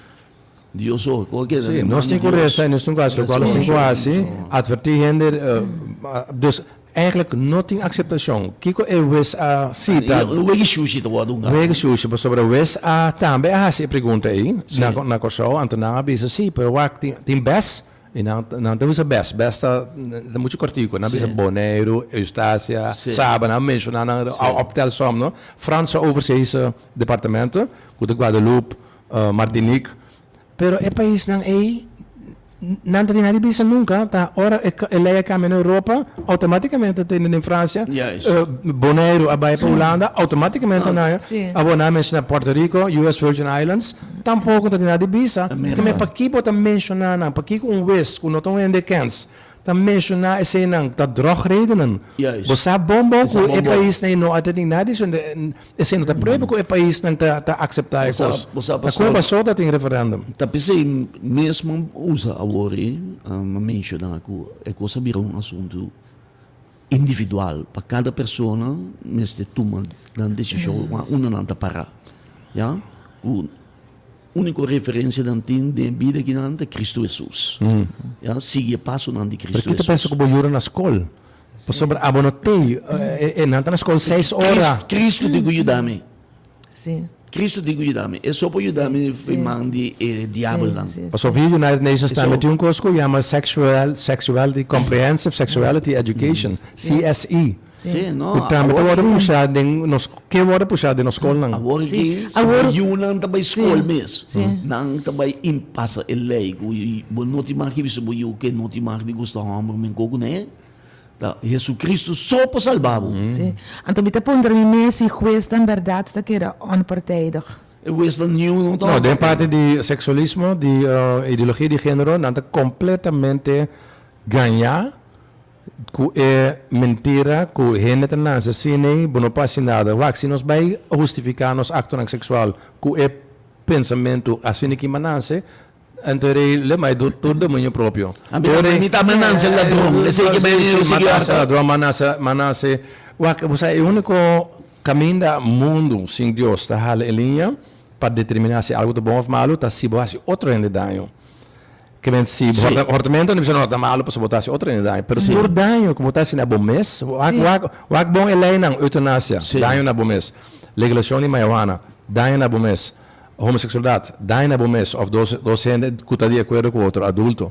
Dios so. Sí, nos tin ku resa i nos tin ku hasi lokual nos tin ku hasi, atvertí hende, dus Eigenlijk no tin akseptashon. Kiko e wes a sita? Wega shushi ta wòrdu un Wega shushi, pasobra wes a tambe a hasi e pregunta ei na na Kòrsou, anto nan a bisa si, pero wak tin tin bes i nan nan ta usa bes, bes ta ta muchu kòrtiku, nan a bisa Boneiru, Eustasia, Saba, nan a menshoná nan optelsom no, Franse Overzeese Departementen, ku ta Guadeloupe, Martinique, Pero e paisnan ei, nan ta tin nada di bisa nunca, ta ora e ley a cambia na Europa, automaticamente ta tene den Francia, Boneiru a bay pa Hulanda, automaticamente nan a bo nan a menciona Puerto Rico, US Virgin Islands, tampoco ta tin nada di bisa. Tambe paki bo ta menciona nan, pakiko un wes cu no ta un hende kens ta menciona eseinan, ta drogredenen. Bo sa bon bon cu e paisnan ei no a tin nada di bisa. Esei no ta prueba ku e paisnan ta ta akseptá e kos. Na Cuba so ta tin referendum. Ta p'esei mes mi usa awor ei, mi a menshoná ku e kos a bira un asuntu individual, pa kada persona mester tuma nan desishon unda nan ta pará, ya. Ku úniko referensia nan tin den bida akinan ta Cristo Hesus, ya. Sigui e pasonan di Cristo Pero ki ta Hesus. pensa ku bo yura na skol? Pasobra abo no tei, e nan ta na skol seis ora. Cristo tin ku yuda mi. Sí. Cristo tin ku yuda mi. E so por yuda mi fi man di e diabelnan. Pasobra via United Nations tambe tin un kos ku yama sexual, sexuality, comprehensive sexuality education, CSE. Sí, no. Ku tambe ta wòrdu pusha den nos, ke wòrdu pusha den nos skolnan. Awor aki, si bo yunan ta bai skol mes, nan ta bai pasa e lei ku bo no tin mag di bisa bo yu ke no tin mag di gusta hòmber men koko ne. Ta Jesucristo so por salba bo. Sí. Anto mi ta puntra mi mes si huesnan bèrdat ta keda onpartijdig. E huesnan niun no ta No, den parti di seksualismo, di ideologia di género, nan ta kompletamente gañá ku e mentira ku hende ta nase asina, bo no por hasi nada. Wak, si nos bai hustifiká nos aktonan seksual ku e pensamentu asina ki mi a nase. Anto rei le mai tur dominio propio. Mi ta mananse ladron. Esei ke bai sigui hasta. Ladron manase manase. Wak bo sa e uniko kaminda mundu sin Dios ta hala e liña pa determina si algu ta bon of malu ta si bo hasi otro hende daño. Ke men si hortamento no bisa no ta malu pasobra bo ta hasi otro hende daño. Pero tur daño ku bo ta hasi na bo mes wak wak wak bon e leinan eutenasia daño na bo mes legalisashon di marihuana daño na bo mes. Homoseksualidat, daña na bo mes òf dos dos hende ku ta di akuerdo ku otro adulto.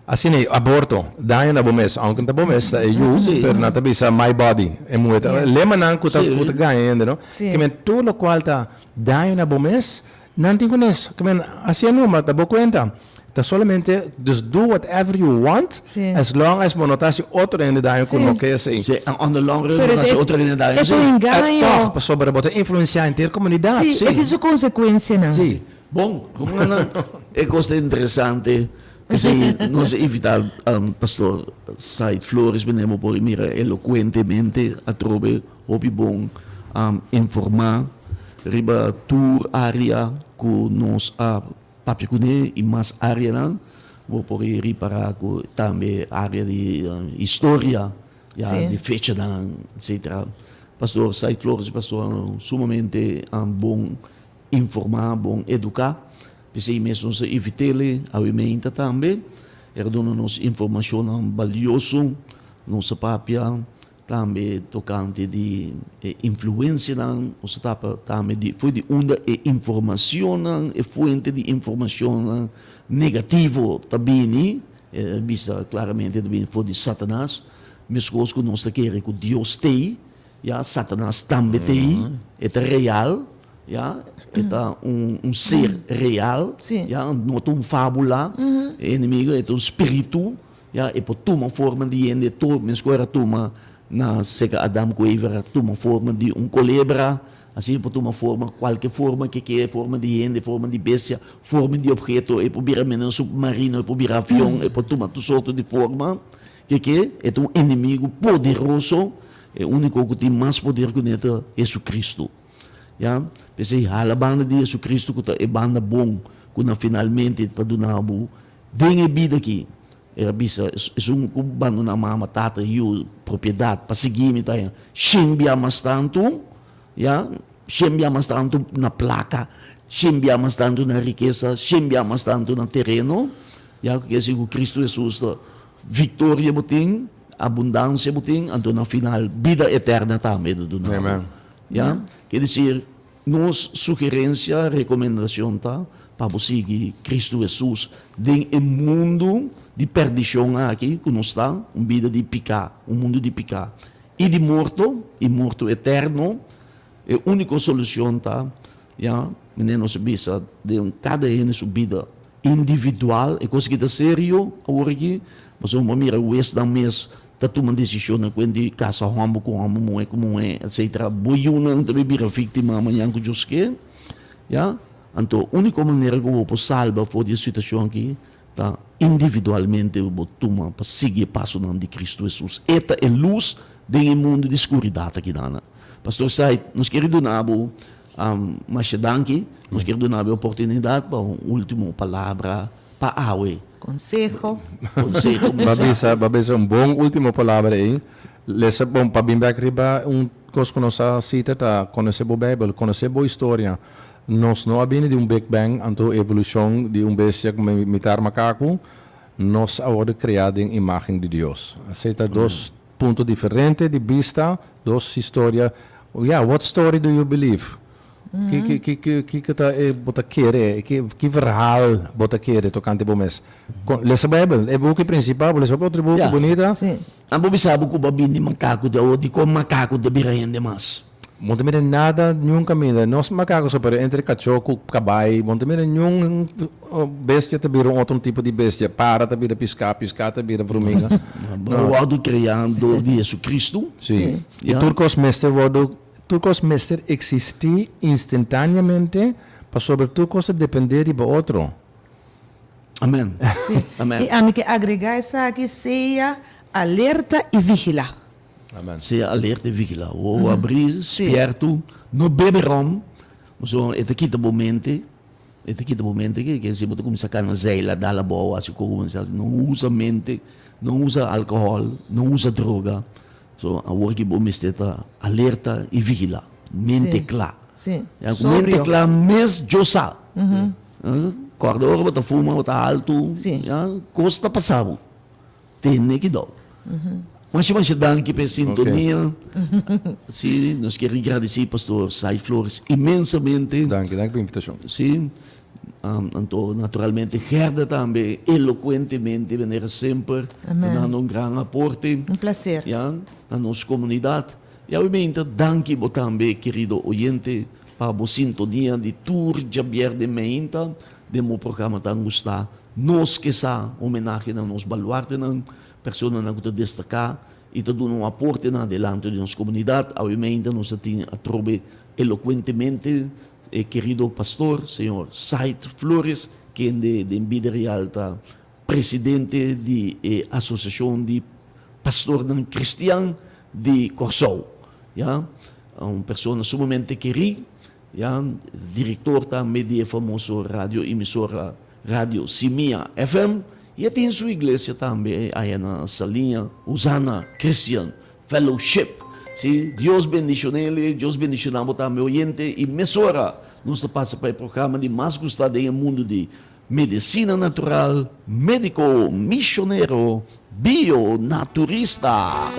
Asina ei, aborto, daña na bo mes, ounke no ta bo mes, ta e yu, pero nan ta bisa my body, e muhe ta, lemanan ku ta ku ta gaña hende no. Ke men tur lokual ta daño na bo mes, nan tin kunes. Ke men hasié numa, ta bo kuenta. Ta solamente dus do whatever you want as long as bo no ta hasi otro hende daño ku no ke esei. Sí, en on the long run bo ta hasi otro hende daño sí. E ta un engaño. Tòg, pasobra bo ta influensiá henter komunidat. Sí, e tin su konsekuensianan. Sí. Bon, rumannan, e kos ta interesante. P'esei nos a invitá Pastor Said Flores bini bo por mira elokuentemente atrobe hopi bon informá riba tur área ku nos a Papia kuné i mas áreanan, bo por e ripará ku tambe área di historia, ya di fechanan, etcetera. Pastor Said Flores e pastor sumamente bon informá, bon eduká. P'esei mes nos a invit'el awe meinta tambe. El a duna nos informashonnan balioso. Nos a papia Tambe tokante di e influensianan, nos ta tapa tambe di for di unda e informashonnan, e fuente di informashonnan negativo ta bini, e a bisa klaramente ta bini for di Satanas, meskos ku nos ta kere ku Dios t'ei, ya, Satanas tambe t'ei, e ta real, ya, e ta un ser real, ya, no ta un fabula, e enemigo e ta un spiritu. Ya, e por tuma forma di hende tur, meskos era tuma na seka Adam ku Eva, era tuma forma di un kolebra, asina e por tuma forma, kualke forma ke ke, forma di hende, forma di bestia, forma di opheto, e por bira mene un supmarino, e por bira avion, e por tuma tur sorto di forma ke ke, e ta un enemigu poderoso, e uniko ku tin mas poder ku ne ta Hesukristu. Ya, p'esei hala banda di Hesukristu ku ta e banda bon ku na finalmente ta duna bo Den e bida aki, el a bisa, esun ku bandoná mama, tata, yu, propiedat pa sigui mi ta haña shen bia mas tantu, ya, shen bia mas tantu na plaka, shen bia mas tantu na rikesa, shen bia mas tantu na tereno, ya, ku kier si ku Kristu Hesus ta viktoria bo tin, abundansia bo tin, anto na final bida eterna tambe ta duna bo, ya. Kier desir. Nos sugerencia, recomendacion ta pa bo sigui Cristo Jesus den e mundu di perdicion aki cu nos ta, un bida di pica, un mundu di pica y di morto, y morto eterno. E unico solucion ta, ya, manera nos a bisa, den cada hende su bida individual, e cos aki ta serio awor aki, pasobra bo a mira huesnan mes Ta tuma desishonnan ku hende kasa hòmber ku hòmber, muhé ku muhé, etsetera. Bo yunan ta bira víktima mañan ku Dios ke, ya. Anto úniko manera ku bo por salba for di e situashon aki ta individualmente bo tuma pa sigui e pasonan di Kristu Hesus. E ta e lus den e mundu di skuridat aki nan. Pastor Said, nos kere duna bo masha danki. Nos kere duna bo e oportunidat pa un último palabra. Pa awe. Conseho. Conseho, Ba bisa, ba bisa un bon ultimo palabra ei. Lesa, bon, pa bin bek riba un kos ku nos a sita ta konosé bo Beibel, konosé bo historia. Nos no a bini di un Big Bang, anto evolushon di un bestia ku mitar makaku. Nos a wòrdu kreá den imágen di Dios. Esei ta dos punto diferente di bista, dos historia. Ya, what story do you believe? Ki ki ki kiko ta e bo ta kere? Ki ki verhaal bo ta kere tokante bo mes? Kon lesa Bijbel, e buki prinsipal, bo lesa hopi otro buki bunita. Nan por bisa bo ku bo a bini makaku di awor, dikon makaku ta bira hende mas? Bo no ta mira nada niun kaminda, no makaku so pero entre kachó ku kabai, bo no ta mira niun bestia ta bira un otro tipo di bestia, para ta bira piská, piská ta bira vruminga. Bo a wòrdu kreá dor di Jesucristo. Sí, i tur kos mester wòrdu Tur kos mester eksistí instantáneamente pasobra tur kos ta dependé riba otro. Amen. Sí. Amen. I ami ke agregá esaki, sea alerta i vigilá. Amen. Sea alerta i vigilá. Wowo abrí, spiertu, no bebe ròm, pasobra e ta kita bo mente. E ta kita bo mente ke ke si bo ta kuminsá kana zeila, dal abou, hasi koko bo mester hasi. No usa mente, no usa alkohòl, no usa droga. So awor ki bo mester ta alerta i vigilá. Mente kla. Ya ku mente kla mes Dios sa. Kòrda ora bo ta fuma, bo ta altu, ya, kos ta pasa bo. Tene kidou. Masha masha danki pa e sintonia. Si, nos kier gradisí Pastor Sai Flores inmensamente. Danki, danki pa e invitashon. Si, anto naturalmente Gerda tambe elokuentemente manera semper ta dando un gran aporte. Un placer. Ya, na nos komunidat. I awe danki bo tambe kerido oyente pa bo sintonia di tur djabièrnè meinta den bo programa tan gustá. Nos ke sa homenahe na nos baluartenan, personanan ku ta destaká i ta duna un aporte na adelanto di nos komunidat. Awe meinta nos a tin atrobe elokuentemente e kerido pastor, señor Said Flores, kende den bida real ta presidente di e Asosiashon di Pastornan Kristian di Kòrsou. Ya, un persona sumamente kerí. Ya, director tambe di e famoso radio emisora Radio Simia FM y e tin su iglesia tambe aya na Saliña, Hosanna Christian Fellowship. Si, Dios bendicionele, Dios bendiciona bo tambe oyente y mesora nos ta pasa pa e programa di mas gusta den e mundo di medicina natural, Medico Misionero Bionaturista.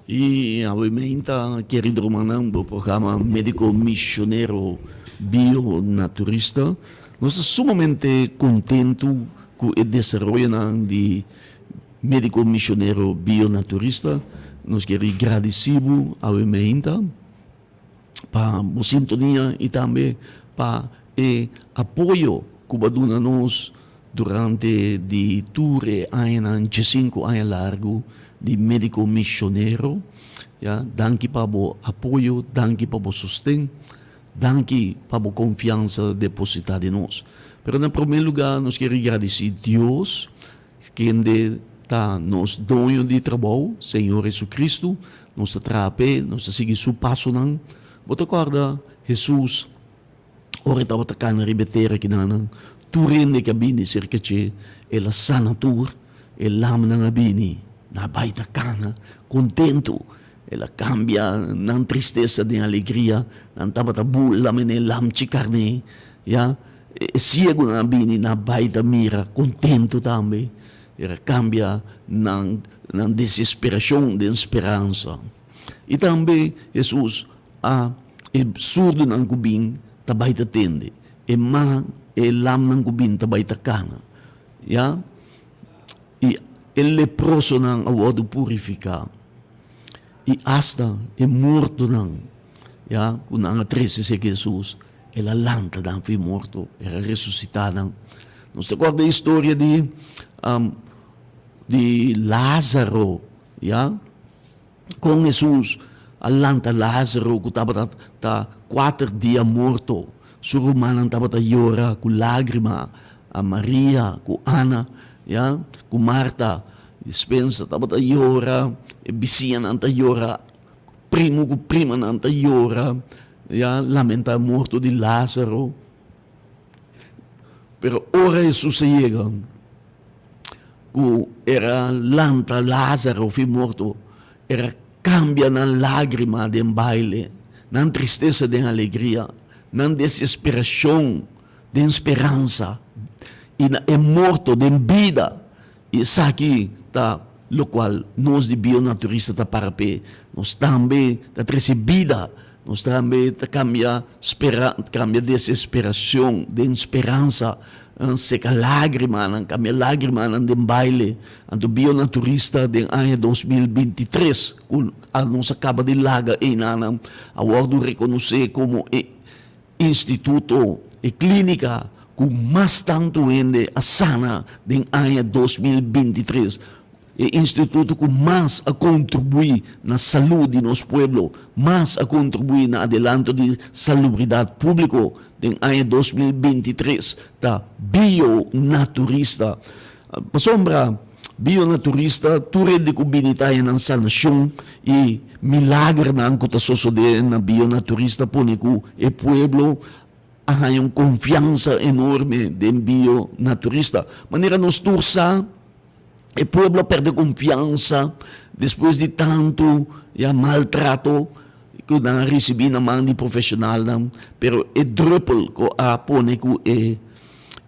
Y awe meinta, kerido rumannan, bo programa Medico Misionero Bionaturista. Nos ta sumamente contento cu e desaroyonan di Medico Misionero Bionaturista. Nos kier gradici bo awe meinta. pa bo sintonia y tambe pa e apoyo cu bo a duna nos durante di tur e añanan, diescinco aña largo di Medico Misionero. Ya, danki pa bo apoyo, danki pa bo sosten, danki pa bo confiansa deposita den nos. Pero na prome lugar nos kier gradici Dios Kende ta nos Doño di trabou, Señor Jesucristo. Nos ta traha p'e, nos ta sigui su pasonan. Bo ta kòrda Hesus ora e tabata kana riba e tera kinanan? Tur hende ku a bini serka dje, el a sana tur. E lamnan a bini, nan a bai ta kana kontentu. El a kambia nan tristesa den alegria. Nan tabata bula manera lamchi karné, ya. E siegunan a bini na bai ta mira kontentu tambe. El a kambia nan nan desesperashon den speransa. I tambe Hesus a e surdunan ku bin ta bai ta tende, e man e lamnan ku bin ta bai ta kana, ya. I e leprosonan a wòrdu purifiká, i asta e mortonan, ya, ku nan a trese serka Hesus, el a lanta nan for e morto, el a resusitá nan. Nos ta kòrda e historia di di Lázaro, ya, kon Hesus a lanta Lázaro ku tabata ta kuater dia morto. Su rumannan tabata yora ku lágrima, a Maria ku Ana, ya, ku Marta, dispensa tabata yora, e bisiñanan ta yora, primu ku primanan ta yora, ya, lamentá morto di Lázaro. Pero ora Hesus a yega, ku era lanta Lázaro fi morto, era kambia nan lágrima den baile, nan tristesa den alegria, nan desesperashon den speransa, i na e morto den bida. I esaki ta lokual nos di Bionaturista ta para p'e. Nos tambe ta trese bida, nos tambe ta kambia spera, kambia desesperacion den speransa, seka lagrimanan, kambia lagrimanan den baile. Anto Bionaturista den aña 2023 ku nos a kaba di laga einanan a wòrdu rekonosé komo e instituto, e klínika. ku mas tantu hende a sana den aña 2023. E instituto ku mas a kontribuí na salú di nos pueblo, mas a kontribuí na adelanto di salubridat públiko den aña 2023 ta Bionaturista. Pasobra Bionaturista tur hende ku bini ta haña nan sanashon i milagernan ku ta sosodé na Bionaturista pone ku e pueblo a haña un konfiansa enorme den Bionaturista. Manera nos tur sa, e pueblo a perde konfiansa despues di tantu ya maltrato ku nan a risibí na man di profeshonalnan, pero e drùpel ku a pone ku e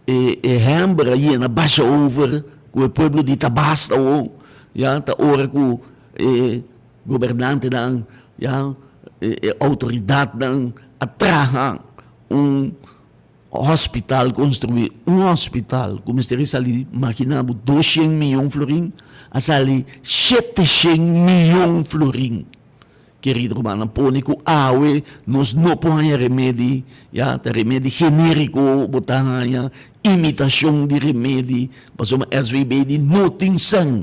e e hèmber a yena basha over ku e pueblo di ta basta awor, ya ta ora ku e gobernantenan ya e e outoridatnan a traha un Hospital construi un hospital cu mester a sali makina bo 200 miyon florin a sali 700 miyon florin. Kerido rumannan pone cu awe nos no por haña remedi ya ta remedi generico bo ta haña imitacion di remedi pasobra SVB di no tin sèn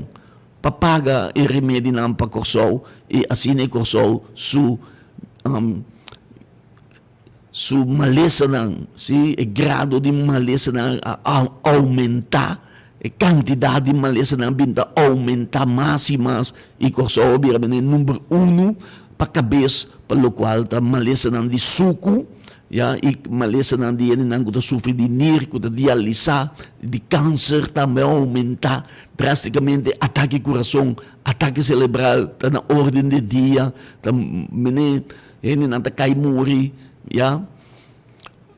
pa paga e remedinan pa Corsou y asina e Corsou su Su malesanan, sí, e grado di malesanan a oumentá, e kantidat di malesanan a bin ta oumentá mas i mas, i Kòrsou a bira bini number unu pa kabes pa lokual ta malesanan di suku, ya, i malesanan di hendenan ku ta sufri di nir, ku ta dialisá, di kanser tambe a oumentá drástikamente, atake kurason, atake selebral ta na órden di dia, ta mene. Hendenan ta kai muri, ya.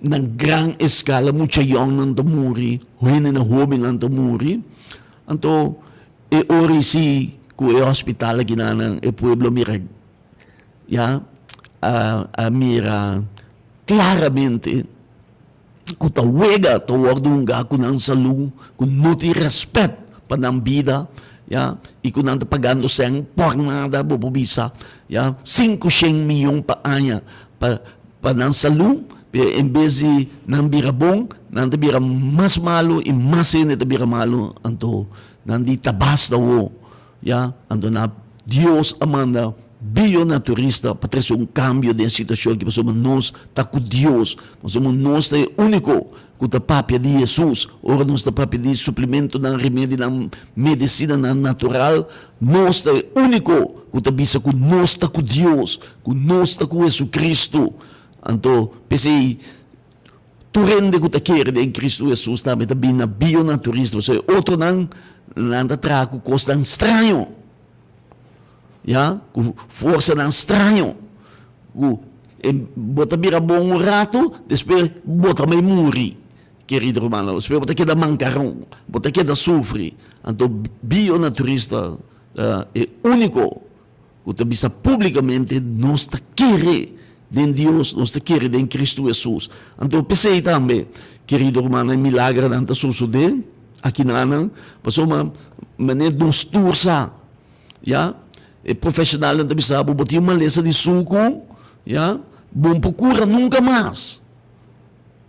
Na gran eskala mucha yòngnan ta muri, hendenan hóbennan ta muri. Anto e ora si ku e hospital akinan e pueblo mira, ya, a mira klaramente ku ta wega ta wòrdu hungá ku nan salú, ku no tin rèspèt pa nan bida, ya, i ku nan ta pagando sèn por nada, bo por bisa, ya, 500 miyon pa aña pa pa nan salú, pero en bes di nan bira bon, nan ta bira mas malu i mas hende ta bira malu, anto nan di ta basta awor. Ya, anto na Dios a manda bionaturista pa trese un kambio den e situashon aki pasobra nos ta ku Dios, pasobra nos ta e úniko ku ta papia di Hesus. Ora nos ta papia di suplimentonan, remedinan, medisinanan natural, nos ta e úniko ku ta bisa ku nos ta ku Dios, ku nos ta ku Hesukristu. Anto p'esei Tur hende ku ta kere den Kristu Hesus tambe ta bini na bionaturismo, pasobra e otronan nan ta traha ku kosnan straño, ya, ku forsanan straño, ku bo ta bira bon un ratu, despues bo ta bai muri, kerido rumannan, despues bo ta keda mankaron, bo ta keda sufri. Anto bionaturista ta e úniko ku ta bisa públikamente, Nos ta kere den Dios, nos ta kere den Kristu Hesus. Anto p'esei tambe, kerido rumannan, e milagernan ta sosodé akinanan, pasobra manera nos tur sa, ya, e profeshonalnan ta bisa bo, bo tin un malesa di suku, ya, bo no por kura nunka mas.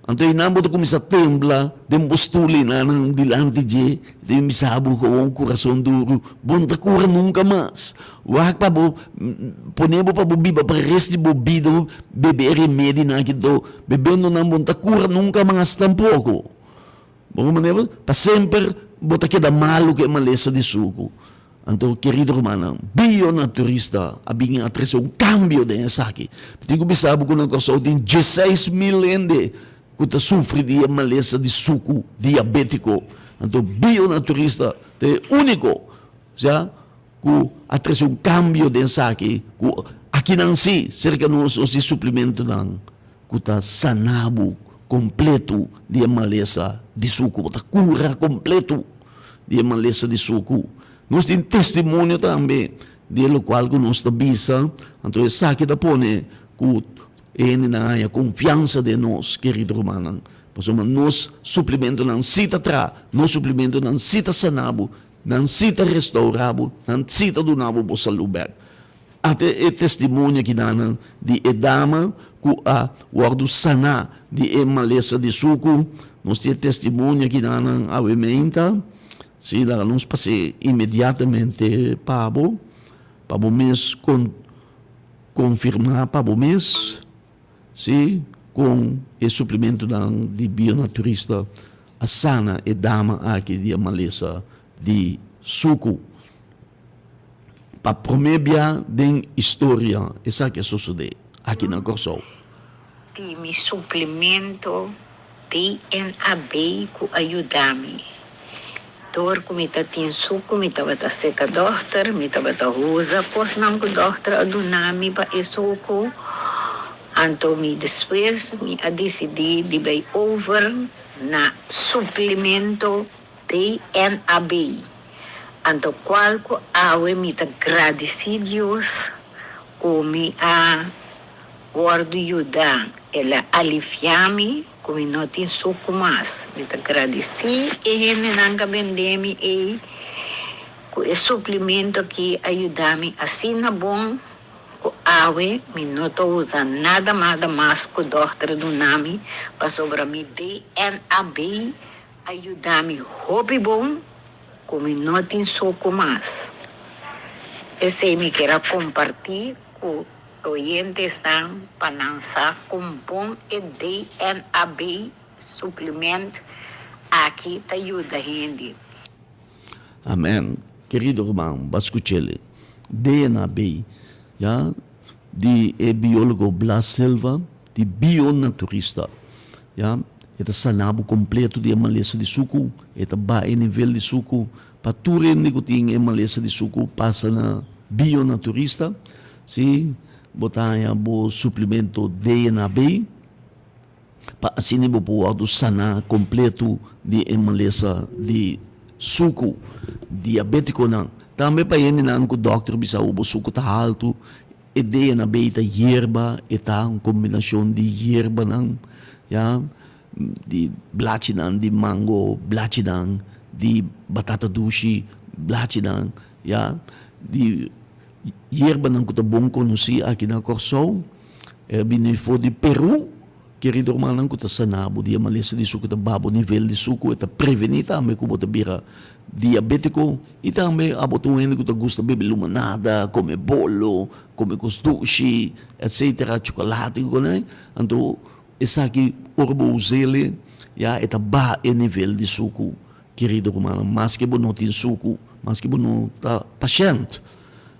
Anto einan bo ta kuminsá tembla den bo stul einanan dilanti dje, i ta bisa bo ku un kurason duru, Bo no ta kura nunka mas. Wak pa bo pone bo pa bo biba pa res di bo bida bo bebe e remedinan aki anto bebendo nan bo no ta kura nunka mas tampoko. Bo ku manera pa semper bo ta keda malu ku e malesa di suku. Anto, kerido rumannan, bionaturista a bin a trese un kambio den esaki. Mi tin ku bisa bo ku na Kòrsou tin 16,000 hende ku ta sufri di e malesa di suku diabétiko. Anto, bionaturista ta e úniko, osea, ku a trese un kambio den esaki, ku akinan sí, serka nos, nos tin suplimentonan ku ta sana bo kompleto di e malesa di suku. Bo ta kura kompleto. Di e malesa di suku. Nos tin testimonio tambe di e lokual ku nos ta bisa, anto esaki ta pone ku e hendenan haña konfiansa den nos, kerido rumannan, pasobra nos suplimentonan sí ta traha, nos suplimentonan sí ta sana bo, nan sí ta restourá bo, nan sí ta duna bo bo salú bèk. Ata e testimonio akinan di e dama ku a wòrdu saná di e malesa di suku. Nos tin e testimonio aki nan awe meinta. Si, laga nos pas'é inmediatamente pa bo, pa bo mes kon konfirmá pa bo mes, si, kon e suplementonan di Bionaturista a sana e dama aki di e malesa di suku. Pa promé bia den historia esaki a sosodé aki na Kòrsou. Di mi suplemento DNA bay ku a yuda mi. Dor ku mi ta tin suku mi tabata seka dòkter, mi tabata usa kosnan ku dòkter a duna mi pa e suku. Anto mi despues mi a disidí di bay over na suplemento DNA bay. Anto kual ku awe mi ta gradisí Dios ku mi a Wòrdu yuda, el a aliviá mi ku mi no tin suku mas. Mi ta gradisí e hendenan ku a bendé mi ei ku e suplimento akí a yuda mi asina bon ku awe mi no ta usa nada nada mas ku dòkter a duna mi pasobra mi DNAB a yuda mi hopi bon ku mi no tin suku mas. Esei mi kier a kompartí ku. Oyentesnan pa nan sa kon bon e DNAB suplement aki ta yuda hende. Amen kerido ruman ba skuchele DNAB ya di e biologo Blas Silva di bionaturista ya e ta sana bo kompleto di e malesa di suku e ta baha e nivel di suku Pa tur hende ku tin e malesa di suku pasa na bionaturista, si bo ta haña bo suplemento DNAB pa asina bo por wòrdu saná kompletu di e malesa di suku. Diabétikonan, tambe pa hendenan ku dòkter bisa bo suku ta haltu, e DNAB ta yerba, e ta un kombinashon di yerbanan, ya. Di blachinan di mango, blachinan di batata dushi, blachinan ya di yerbanan ku ta bon konosí aki na Kòrsou. E a bini for di Peru, kerido rumannan, ku ta sana bo di e malesa di suku, ta baha bo nivel di suku, e ta prevení tambe ku bo ta bira diabétiko i tambe abo ta un hende ku ta gusta bebe lumanada, kome bolo, kome kos dushi, etsetera, chokolate ku konai. Anto Esaki ora bo us'el ya e ta baha e nivel di suku, kerido rumannan, maske bo no tin suku, maske bo no ta pashènt.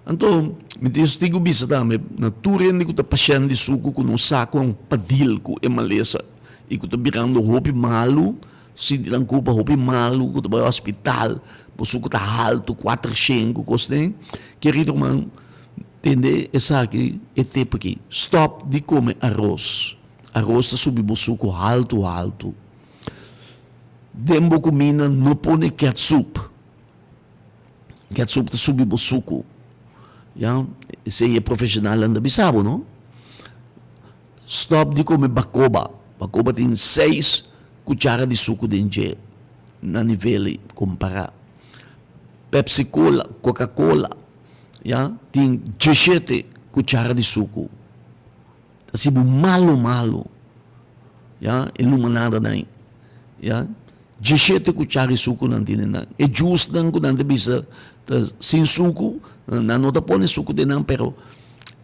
Anto mi tin stigu bisa tambe na tur hende ku ta pashènt di suku ku no sa kon pa deal ku e malesa i ku ta birando hopi malu, sinti nan kurpa hopi malu, ku ta bai hospital, bo suku ta haltu, kuatershen ku kos den, kerido ruman, Tende esaki e tip aki, Stop di come aros. Aros ta subi bo sucu haltu haltu. Den bo cuminda no pone ketsup. Ketsup ta subi bo sucu. Ya, esey e profesionalnan ta bisa bo, no? Stop di come bacoba. Bacoba tin seis cuchara di sucu den dje, na nivel compara. Pepsi Cola, Coca Cola. Ya, tin djeshete kuchara di suku. Ta si bo malu malu. Ya, e lumanada nan. Ya, djeshete kuchara di suku nan tene nan. E juice nan ku nan ta bisa ta sin suku, nan no ta pone suku den nan, pero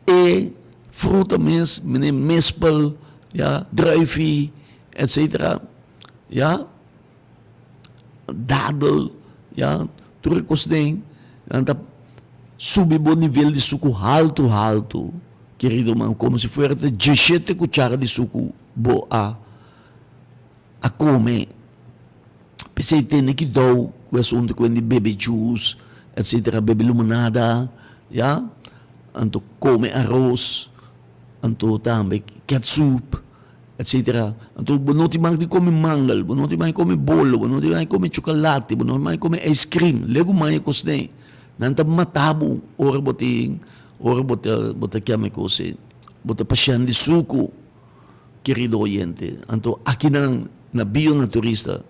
e fruta mes, mene mespel, ya, druifi, etcetera, ya. Dadel, ya, tur e kos den, nan ta subi bo nivel di suku haltu haltu, kerido man, komo si fuera ta djeshete kuchara di suku bo a a kome. P'esei tene kidou ku e asuntu ku di bebe juice, etsetera, bebe limonada, ya, anto kome aros, anto tambe ketsup. Etcetera. Anto bo no tin mag di come mangel, bo no tin mag di come bolo, bo no tin mag di come chocolate, bo no tin mag di come ice cream. Legu mai e cos den. Nan ta mata bo ora bo tin, ora bo ta, bo ta kiami e cos ei. Bo ta pashent di sucu, kerido oyente. Anto akinan na Bionaturista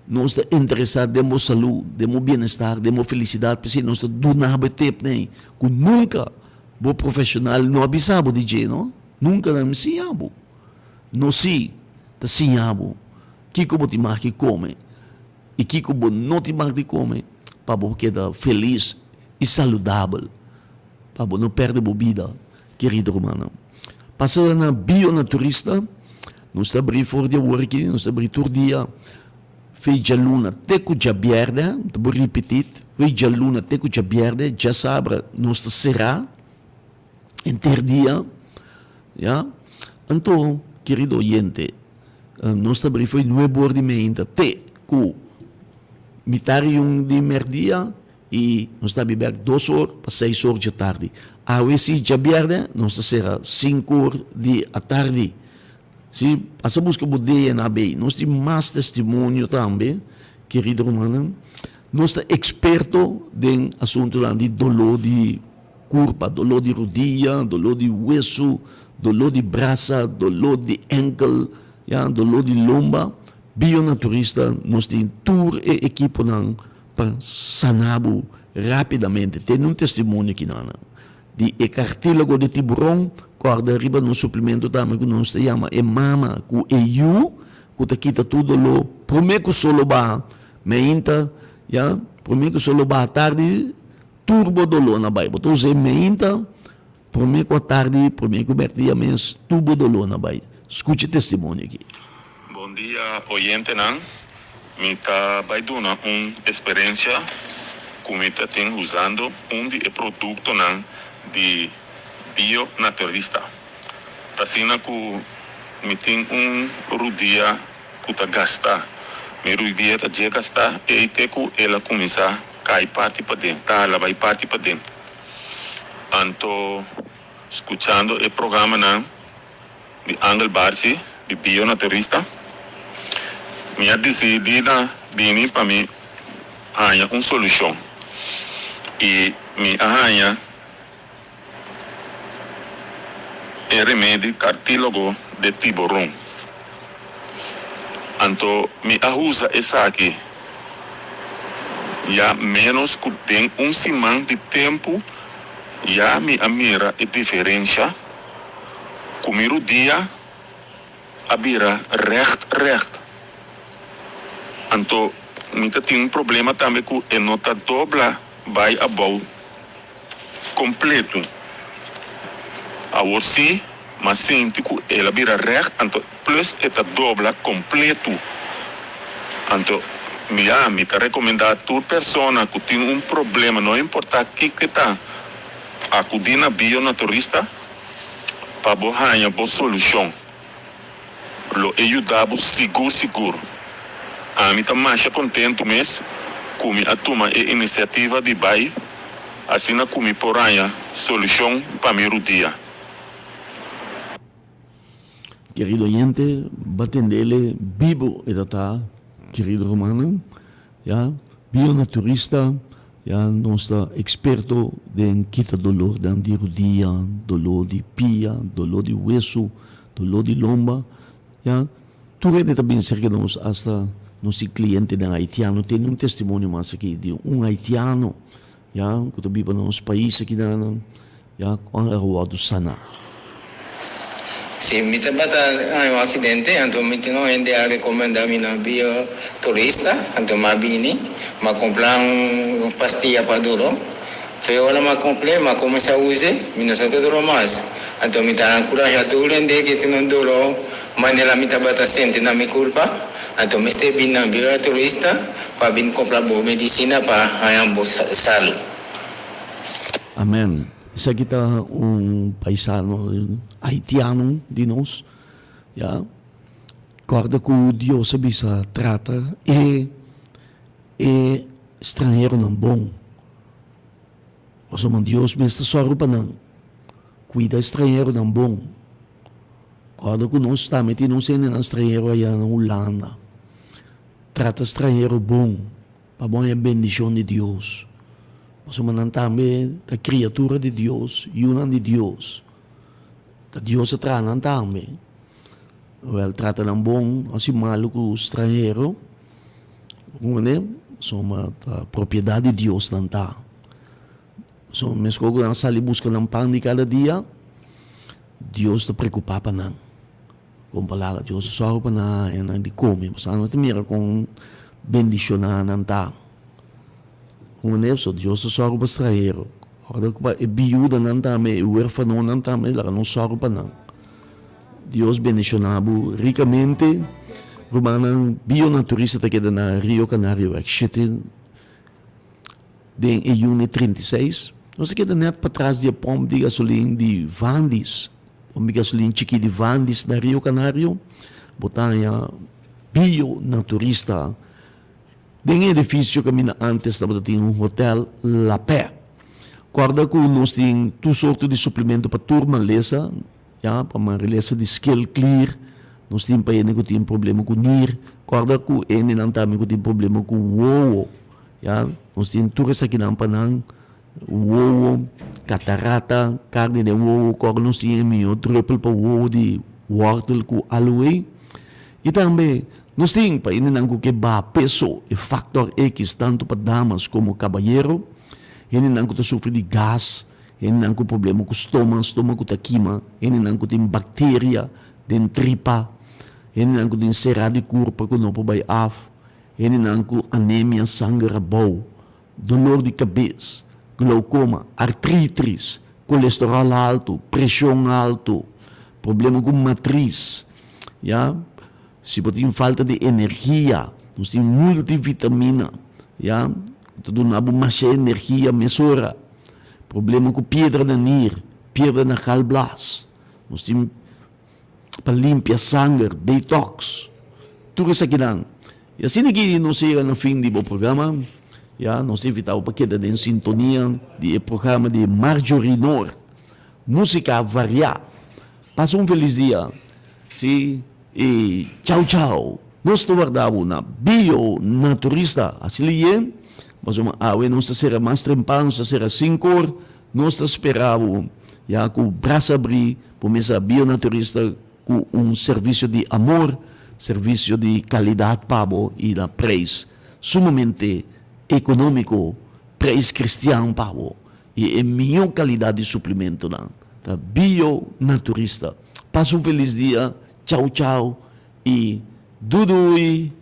nos ta interesa den bo salud, den bo bienestar, den bo felicidad, p'esei nos ta duna bo e tip nei cu nunca bo profesional no a bisa bo di dje, no. Nunka nan mi siña bo. No si ta siña bo. Kiko bo tin mag di kome i kiko bo no tin mag di kome pa bo keda felis i saludabel, pa bo no pèrdè bo bida, kerido rumannan. Pasa na Bionaturista, nos ta abrí for di awor aki, nos ta abrí tur dia fe djaluna te ku djabièrdè, mi ta por ripití, fe djaluna te ku djabièrdè, djasabra nos ta será henter dia, ya. Anto, kerido oyente, nos ta abrí for di nuebe or di meinta te ku mitar i un di mèrdia. I nos ta abi bek dos or pa seis or dje tardi. Awe si djabièrnè nos ta sera sinku or di atardi. Si pasa buska bo DNA bay. Nos tin mas testimonio tambe, kerido rumannan. Nos ta eksperto den asuntunan di doló di kurpa, doló di rudia, doló di wesu, doló di brasa, doló di ènkel, ya, doló di lomba. Bionaturista nos tin tur e ekiponan Pa sana bo rápidamente. Tene un testimonio kinan di e kartílago di tiburon. Kòrda riba nos suplemento tambe ku nos ta yama e mama ku e yu ku ta kita tur doló promé ku solo baha meinta, ya, promé ku solo baha tardi tur bo dolónan bai. Bo ta usa e meinta promé ku atardi, promé ku mèrdia mes tur bo dolónan bai. Skucha e testimonio aki. Bon dia oyentenan, mi ta bai duna un esperencia cu mi ta tin usando un di e productonan di Bio Naturista. Ta asina cu mi tin un rudia cu ta gasta, mi rudia ta dje gasta ey te cu el a cuminsa cay parti paden, ta hala bay parti paden. Anto scuchando e programanan. Di Angel Barsi di Bio Naturista, Mi a disidí na bini pa mi haña un solushon i mi a haña e remedi kartílogo de tiburon. Anto mi a usa esaki ya ménos ku den un siman di tempu ya mi a mira e diferensha. Ku mi rudia a bira règt règt. Anto mi ta tin un problema tambe ku e no ta dobla bai abou kompletu. Awor sí m'a sinti ku el a bira règt anto plus e ta dobla kompletu. Anto mi a mi ta rekomendá tur persona ku tin un problema no importá kiko e ta akudí na bionaturista. Pa bo haña bo solushon. Lo e yuda bo sigur sigur. Ami ta masha kontentu mes ku mi a tuma e inisiativa di bai asina ku mi por haña solushon pa mi rudia. Kerido oyente, ba tendele bibo e ta ta, kerido rumannan. Ya, bionaturista, ya nos ta experto den kita dolornan di rudia, dolor di pia, dolor di wesu, dolor di lomba, ya. Tur hende ta bin serka nos, hasta nos tin clientenan haitiano. Tene un testimonio mas aki di un haitiano, ya, ku ta biba na nos pais aki nan. Ya cu a wordo sana. Si mi tabata haña un accidente anto mi tin un hende a recomenda mi na bio turista anto mi a bini mi a cumpra un pastilla pa duro fe ora mi a cumple mi a cuminsa use mi no sa ta duro mas anto mi ta encurasha tur hende ke tin un duro manera mi tabata sinti na mi culpa anto mester bin na bio turista pa bin cumpra bo medicina pa haña bo salu. Amen. Esaki ta un paisano haitiano di nos, ya. Corda cu Dios a bisa trata e e stranheronan bon. Pasobra Dios mes ta sòru pa nan. Cuida e stranheronan bon. Corda cu nos tambe tin nos hendenan stranhero aya na Hulanda. Trata stranhero bon. Pa bo haña bendishon di Dios, pasobra nan tambe ta kriatura di Dios, yunan di Dios. Ta Dios a traha nan tambe. Wèl, trata nan bon, no hasi malu ku stranhero, komprendé? Pasobra ta propiedat di Dios nan ta. Pasobra meskos ku nan sali buska nan pan di kada dia, Dios ta preokupá pa nan. Kon palabra Dios a sòru pa nan haña nan di kome. Pasobra nan ta mira kon bendishoná nan ta. Un manera pasobra Dios ta sòru pa stranhero. Ora ku pa e biudanan tambe, e huerfanonan tambe, laga nos sòru pa nan. Dios bendishoná bo rikamente. Rumannan, Bionaturista ta keda na Rio Canario Wijk shete den e unit 36. Nos ta keda nèt patras di e pòmp di gasolin di Vandis. Pòmp di gasolin chikí di Vandis na Rio Canario. Bo ta haña Bionaturista. Den e edifisio kaminda ántes tabata tin un hotel La Paix. Kòrda ku nos tin tur sorto di suplemento pa tur malesa, ya, pa malesa di skel klier, nos tin pa hende ku tin problema ku nir, kòrda ku hendenan tambe ku tin problema ku wowo, ya, nos tin tur esakinan pa nan, wowo, katarata, karni den wowo, kòrda nos tin e mihó drùpel pa wowo di wòrtel ku aloe. I tambe nos tin pa hendenan ku ke baha peso, e factor X tantu pa damas komo kabayero, hendenan ku ta sufri di gas, hendenan ku problema ku stoma, stoma ku ta kima, hendenan ku tin bakteria den tripa, hendenan ku tin será di kurpa ku no por bai af, hendenan ku anemia, sanger abou, dolor di kabes, glaukoma, artritris, kolesteròl haltu, preshon haltu, problema ku matris, ya, si bo tin falta di energia, nos tin multivitamina, ya, ku ta duna bo masha energia mesora, problema ku piedra na nir, piedra na galblas, nos tin pa limpia sanger, detox, tur esakinan. I asina ki nos a yega na fin di bo programa, ya, nos ta invita bo pa keda den sintonia di e programa di Marjorie Noord, Musica Variá. Pasa un felis dia, si, i chau chau. Nos ta warda bo na Bio Naturista. Así liye, pasobra awe nos ta sera mas trempan, nos ta sera sinkor, nos ta spera bo ya ku brasa abrí pa mesa Bio Naturista ku un servisio di amor, servisio di kalidat pa bo i na preis sumamente ekonómiko, preis kristian pa bo i e mihó kalidat di suplimentonan ta Bio Naturista. Pasa un felis dia, chau chau i dudui!